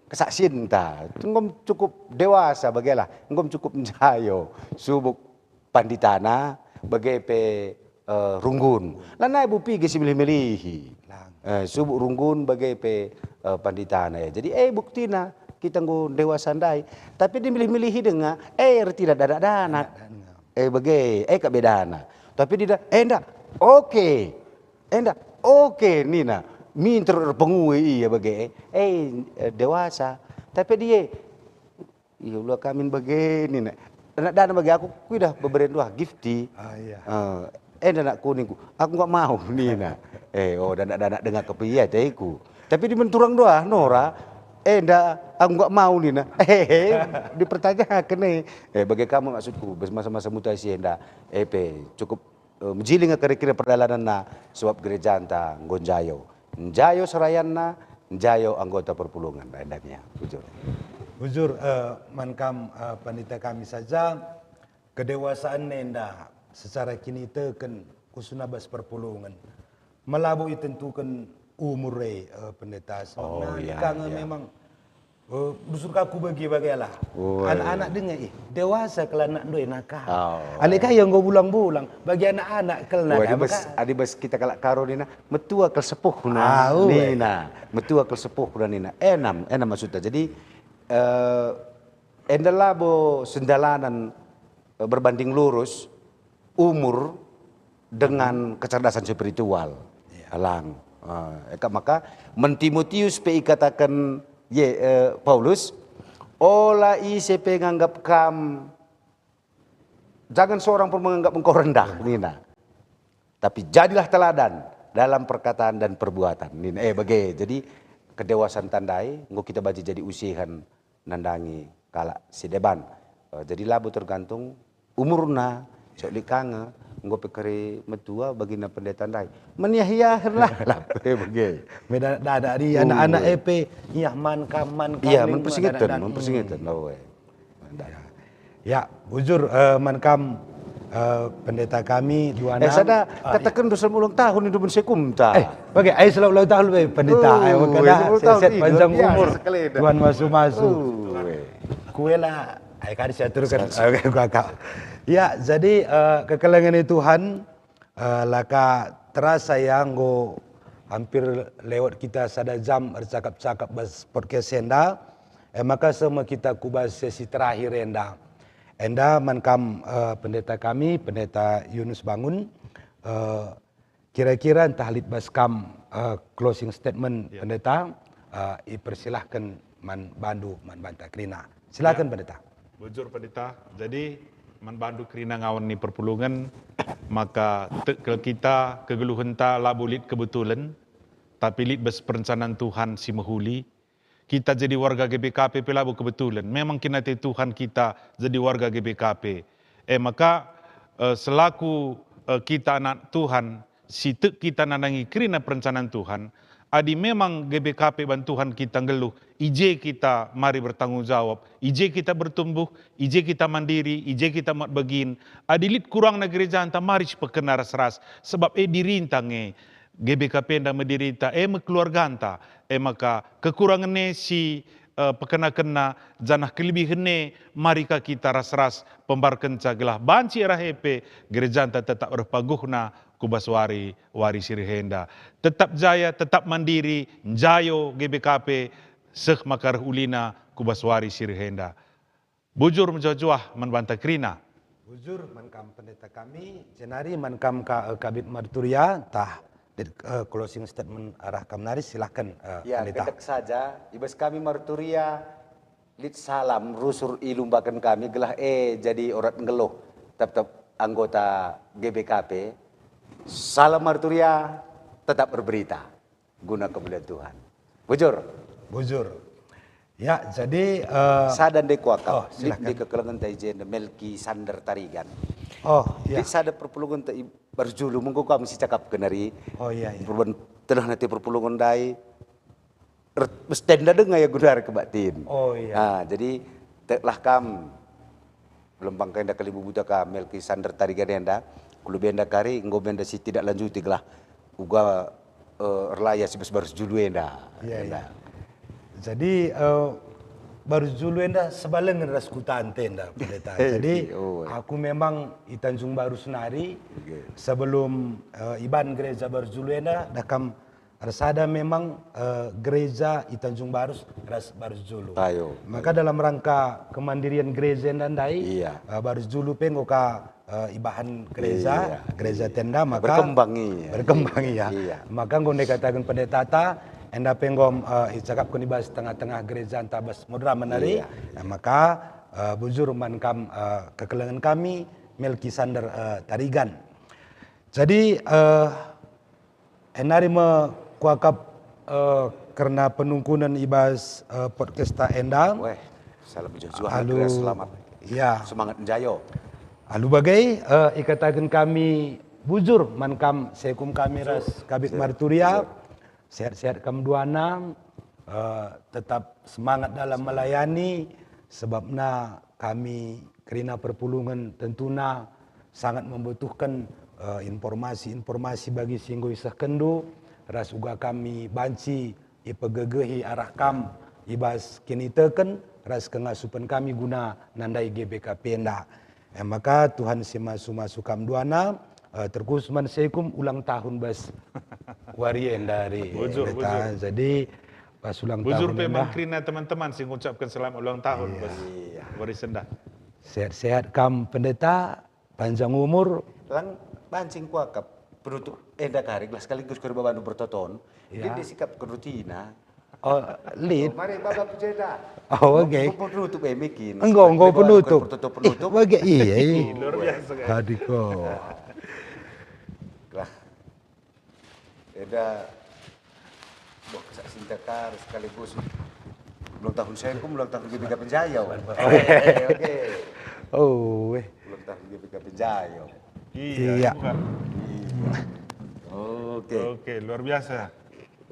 kesaksinta. Enggo cukup dewasa bagelah, enggo cukup njayo subuk panditana, bage pe eh, runggun. Lanai bupi ge si milih-milihi. Lang. Eh, subuk runggun bage pe, eh, panditana, ya. Jadi, eh, buktina kita enggo dewasa ndai. Tapi dimilih-milihi denga, eh, ertina danak-danak. Danak-danak. Eh, bage, eh, kap bedana. Tapi dia, eh, ndak, oke. Eh, ndak, oke, nina. Minter erpengui ia bage, eh, eh, dewasa. Tapi dia, Iya, ula kamin bage nina. Danak-danak bage aku kuidah beberen dua, Gifty. Ah, iya. Eh, enda nak kuningku, aku nggak mau nina. Eh, oh, danak-danak denga kepe ia ateku. Tapi di menturang doa, Nora, eh, enda aku nggak mau nina. Eh, dipertanyakan eh. Eh, bage kamu maksudku, bas masa-masa mutasi enda. Eh, pe, cukup eh, mejiling kira-kira perdalanenna, sebab gerejanta enggo njayo. Njayo serayanna, njayo anggota perpulungen, endamia, bujur. Bujur, eh, man kam, eh, pandita kami saja, kedewasaan enda secara kiniteken khususna bas perpulungen. Melabo itentuken umur e, eh, pendeta, sebab Oh, nai iya, ka nge iya. memang Eh, rusur ka ku bage-bage lah. Oh, Anak-anak denga, ih, dewasa kal anak ndoi naka. Oh. Alik ka ia enggo bulang-bulang, bagi anak-anak kal Oh, naka, adi bas, maka adi bas kita kalak Karo nina, metua kal sepuhna. Ah, oh, nina, metua kal sepuhna nina. Enam, enam maksudnya. Jadi, eh, enda labo sendalanan, eh, berbanding lurus umur dengan kecerdasan spiritual. Iya. Lang. Eh, eka maka men Timotius pe ikataken ye, eh, Paulus, "Ola ise pe nganggap kam, jangan seorang pun menganggap engkau rendah," nina. "Tapi jadilah teladan dalam perkataan dan perbuatan," nina. Eh, bage. Jadi, kedewasanta ndai, enggo kita banci jadi usihen nandangi kalak si deban. Eh, jadi labo tergantung umurna, sok lit ka nge, enggo pe kari metua bagina pendeta ndai. Meniah-iah lah, lah, eh, bage. Meda dadak di Oh. anak-anak e pe, iah man kam, man kam Iya, ning men persingeten, dadak-dadak. men persingeten, Hmm. oh, eh. Ya, bujur, eh, man kam, eh, pendeta kami, Duana. Eh, sada, Ah, kataken iya. dosen ulang tahun itu pun sekum ta. Eh, bage, ai selalu ulang tahun be, pendeta. Oh, Ai, wah, kada, selalu ulang tahun sehat ini, panjang luar biasa umur. sekali dah. Tuhan masu-masu. Oh, eh. Kuela, ai, kada siaturkan. Siap, siap. Oke, gua kau. Ya, jadi, eh, kekelengen Tuhan, Eh, la ka terasa ya, enggo hampir lewat kita sada jam ercakap-cakap bas podcast enda. Eh, maka seh me kita ku bas sesi terakhir enda. Enda man kam, eh, pendeta kami, Pendeta Yunus Bangun, eh, kira-kira ntah lit bas kam, eh, closing statement, Ya. Pendeta, eh, ipersilahken man bandu, man banta kerina. Silakan, Ya. Pendeta. Bujur, Pendeta. Jadi, man bandu kerina ngawan ni perpulungen, maka tek kal kita kegeluhenta labo lit kebetulen, tapi lit bas perencanaan Tuhan si mehuli. Kita jadi warga G B K P pe labo kebetulan. Memang kinatei Tuhan kita jadi warga G B K P. E maka, eh, selaku, eh, kita anak Tuhan, si tek kita nandangi kerina perencanaan Tuhan, adi memang G B K P ban Tuhan kita nggeluh, i je kita mari bertanggung jawab, i je kita bertumbuh, i je kita mandiri, i je kita mat bagin. Adi lit kurangna gerejanta, mari sipekena ras-ras, sebab e dirinta nge. G B K P enda me dirinta, e me keluarganta, e maka kekurangen e si, eh, pekena-kena, janah kelebihen e mari ka kita ras-ras pembarkenca gelah banci arah e pe gerejanta tetap erpaguhna ku bas wari, wari si reh enda. Tetap jaya, tetap mandiri, njayo G B K P seh maka reh ulina ku bas wari si reh enda. Bujur mejuah-juah man banta kerina. Bujur man kam pendeta kami, jenari man kam ka, eh, Kabit Marturia, tah, lit, eh, closing statement arah kam nari, silahken, eh, Ya, pendeta. Gedek saja, i bas kami Marturia, lit salam rusur ilumbaken kami, gelah e jadi orat nggeluh tep-tep anggota G B K P. Salam Marturia, tetap berberita guna kemuliaan Tuhan. Bujur. Bujur. Ya, jadi, eh, Sada ndai kuakap, oh, lit silahkan. Ndai kekelengenta i jenda Melki Sander Tarigan. Oh, ya. Lit sada perpulungenta i Barjulu, mengko kam si cakapken nari. Oh, iya, iya. Perban tenah nate perpulungen ndai, er-, stenda denga ya gundar kebaktin. Oh, iya. Ah, jadi teklah kam. Lembang ka enda kalibubuta ka Melki Sander Tarigan enda, ku lebe enda kari, enggo me enda si tidak lanjuti gelah uga, eh, erlaya si bas Barjulu enda. Iya, enda. Iya. Jadi, eh, Barjulu enda sebalengen ras kutanta enda, Pendeta. Jadi, oh, iya. Aku memang i Tanjung Baru senari, oke. Sebelum, eh, iban gereja Barjulu enda, dah kam ersada memang, eh, gereja i Tanjung Barus ras Barus Julu. Ayo. Maka dalam rangka kemandirian gereja enda ndai, iya. Eh, Barus Julu pe enggo ka, eh, ibahan gereja, iya. Gereja tenda, maka berkembang, iya. Berkembang, iya. Iya. Maka enggo ndai kataken pendetata, enda pe enggo, eh, icakapken i bas tengah-tengah gerejanta bas Madramen nari. Iya. Nah, maka, eh, bujur man kam, eh, kekelengen kami, Melki Sander, eh, Tarigan. Jadi, eh, E nari me kuakap, eh, kerna penungkunen i bas, eh, podcasta enda. Weh, salam mejuah-juah, alu, kira selamat. Ya. Semangat njayo. Alu bage, eh, ikataken kami bujur man kam, sekum kami ras Kabit Marturia. Bujur. Sehat-sehat kam duana, eh, tetap semangat dalam melayani, sebabna kami kerina perpulungen tentuna sangat membutuhken, eh, informasi-informasi bagi si enggo isehkenndu, ras uga kami banci ipegegehi arah kam i bas kiniteken ras kengasupen kami guna nandai G B K P enda. E maka Tuhan si masu-masu kam duana, eh, terkhusus man sekum ulang tahun bas wari enda ari. Bujur, bujur. Jadi, pas ulang tahun enda. Bujur pe man kerina teman-teman si ngucapken selamat ulang tahun bas wari si enda. Sehat-sehat kam, Pendeta, panjang umur. Lang banci kuakap penutup enda kari gelah sekaligus kari babandu bertoton. Ya. Lit sikap kerutina. Oh, lit. Oh, mari baba pujeda. Oh, oke. Enggo penutup e, Miki. Enggo, enggo penutup. Penutup, penutup. Ih, bage, iya, iya. Luar biasa, kan? Adiko. Lah. Eda. Wah, kesak cinta kar sekaligus. Ulang tahun sekum, ulang tahun G B K P Jaya. Oke, oke. Oh, weh. Ulang tahun G B K P Jaya. Iya. Iya. Oke. Oke, luar biasa.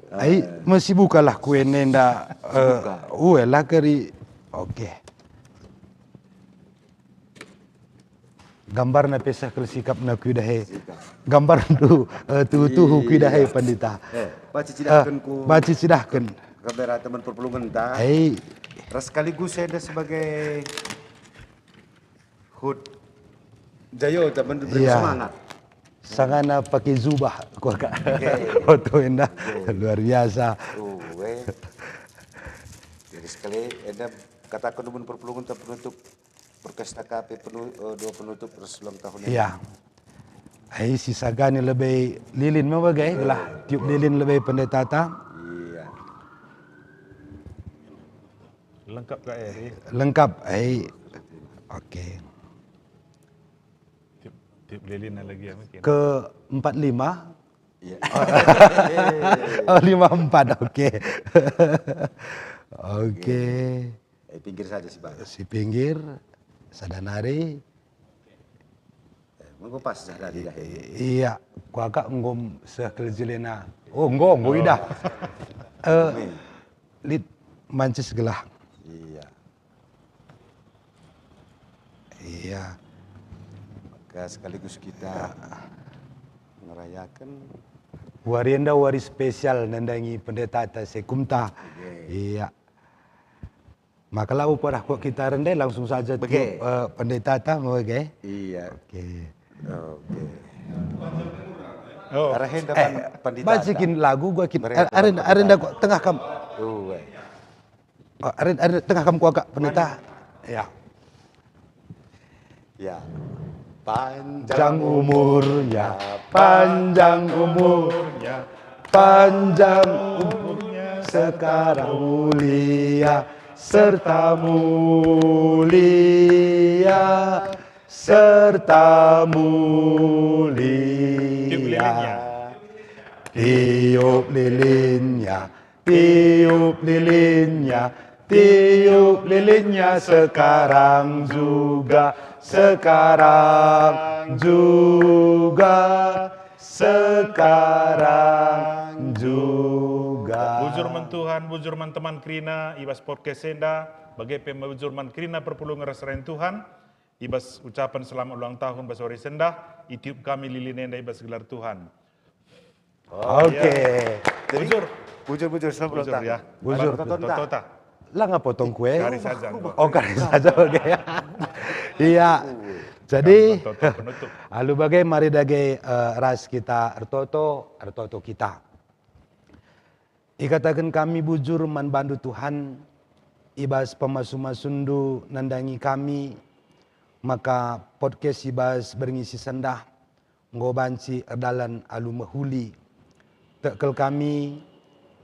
Ai, mesibukalah kue nenda, eh, ue lah keri. Oke. Gambarna pesah kal sikapna kuidah e. Gambarndu, eh, tuhu-tuhu kuidah e, Pandita. Eh, banci cidahken ku, banci cidahken. Kamera teman perpulungenta. Ai. Ras sekaligus enda sebagai Hut. Jayo, teman, beri semangat. Sangana pakai jubah, kuakap. Oke. Foto enda. Luar biasa. Jadi sekali, enda kataken dua perpulungenta penutup, orkestra kape penu-, eh, dua penutup ras ulang tahun enda. Iya. Ai, si sagani lebe lilin me bage, gelah tiup lilin lebe pendetata. Iya. Lengkap ka e? Lengkap, ai. Oke. Tiup, tiup lilin lagi ya, mungkin. Ke empat lima. Iya. Oh, lima empat, oke. Oke. Eh, pinggir saja si baru. Si pinggir, sada nari. Eh, enggo pas sada nari dah ini. Iya, kuakap enggo seh kel jelena. Oh, enggo, enggo idah. Eh, lit mancis gelah. Iya. Iya. Maka sekaligus kita ngerayaken wari enda wari spesial nandangi pendetata sekumta. Oke. Iya. Maka labo padah kuakap kita rende, langsung saja tiup, eh, pendetata, mege. Iya. Oke. Oke. Oh. Arah enda, eh, pan-, pandita baca kin lagu gua kin. Arenda, arenda, arenda tengah kam. Uwe. Oh, arenda, arenda tengah kam kuakap pendeta. Ya. Ya. Panjang umurnya, panjang umurnya, panjang umurnya, sekarang mulia serta mulia serta mulia. Tiup lilinnya. Tiup lilinnya, tiup lilinnya, tiup lilinnya sekarang juga, sekarang juga, sekarang juga. Bujur man Tuhan, bujur man teman kerina i bas podcast enda, bage pe bujur man kerina perpulungen ras serayan Tuhan. I bas ucapan selamat ulang tahun bas wari sendah, itiup kami lilin enda i bas gelar Tuhan. Oke. Jadi, bujur. Bujur, bujur, selamat ulang tahun. Bujur, ya. Bujur. Toto, toto. Toto, ta. Langa potong kue. Kari saja. Oh, kari saja, oke. Iya. Jadi, toto penutup. Alu bage mari dage, eh, ras kita ertoto, ertoto kita. Ikataken kami bujur man bandu Tuhan, i bas pemasu-masundu nandangi kami, maka podcast i bas berngi si sendah enggo banci erdalan alu mehuli. Tek kal kami,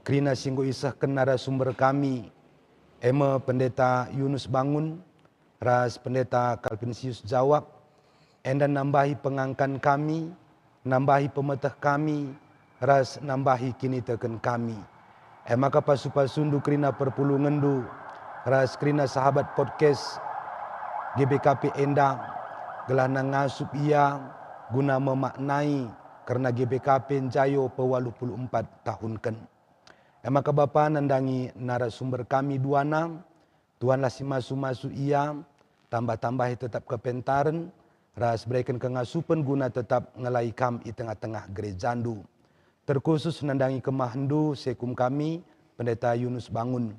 kerina si enggo isehken narasumber kami, e me Pendeta Yunus Bangun, ras Pendeta Kalvinsius Jawab, enda nambahi pengangkan kami, nambahi pemeteh kami, ras nambahi kiniteken kami. E maka pasu-pasundu kerina perpulungenndu, ras kerina sahabat podcast G B K P enda, gelahna ngasup ia guna memaknai kerna G B K P Njayo pewaluh puluh empat tahunken. E maka Bapa nandangi narasumber kami duana, Tuhanlah si masu-masu ia, tambah-tambahi tetap kepentaren, ras bereken kengasupen guna tetap ngelai kam i tengah-tengah gerejandu. Terkhusus nandangi kemahendu sekum kami, Pendeta Yunus Bangun.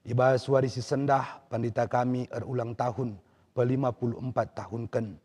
I bas wari si sendah, pandita kami erulang tahun, pelima puluh empat tahunken.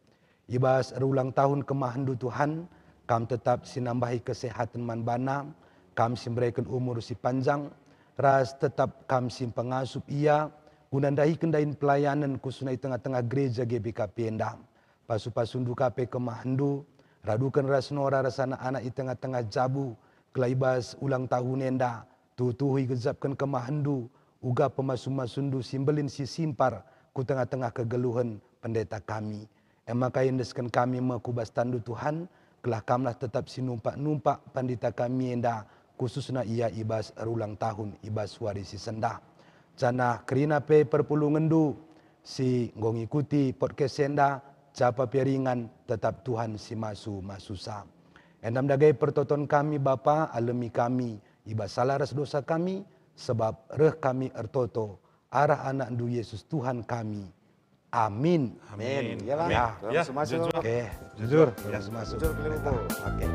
I bas erulang tahun kemahendu Tuhan, kam tetap si nambahi kesehaten man bana, kam si mbereken umur si panjang, ras tetap kam si mpengasup ia guna ndahiken dahin pelayanen khususna i tengah-tengah gereja G B K P enda. Pasu-pasundu ka pe kemahendu, raduken ras nora ras anak-anak i tengah-tengah jabu, kelai bas ulang tahun enda, tuhu-tuhu igejapken kemahendu, uga pemasu-masundu si mbelin si simpar ku tengah-tengah kegeluhen pendeta kami. E maka iendesken kami me ku bas tanNdu Tuhan, gelah Kamlah tetap si numpak-numpak pandita kami enda, khususna ia i bas erulang tahun, i bas wari si sendah. Janah kerina pe perpulungenNdu si enggo ngikuti podcast enda, japa pe ringan, tetap Tuhan si masu-masusa. Enda me dage pertoton kami, Bapa, alemi kami i bas salah ras dosa kami, sebab reh kami ertoto arah AnakNdu Yesus Tuhan kami. Amin. Amin. Yalah. Ya. Tuhan Yesus masuk. Jujur. Oke, jujur. Tuhan Yesus masuk. Jujur, keliru. Oke.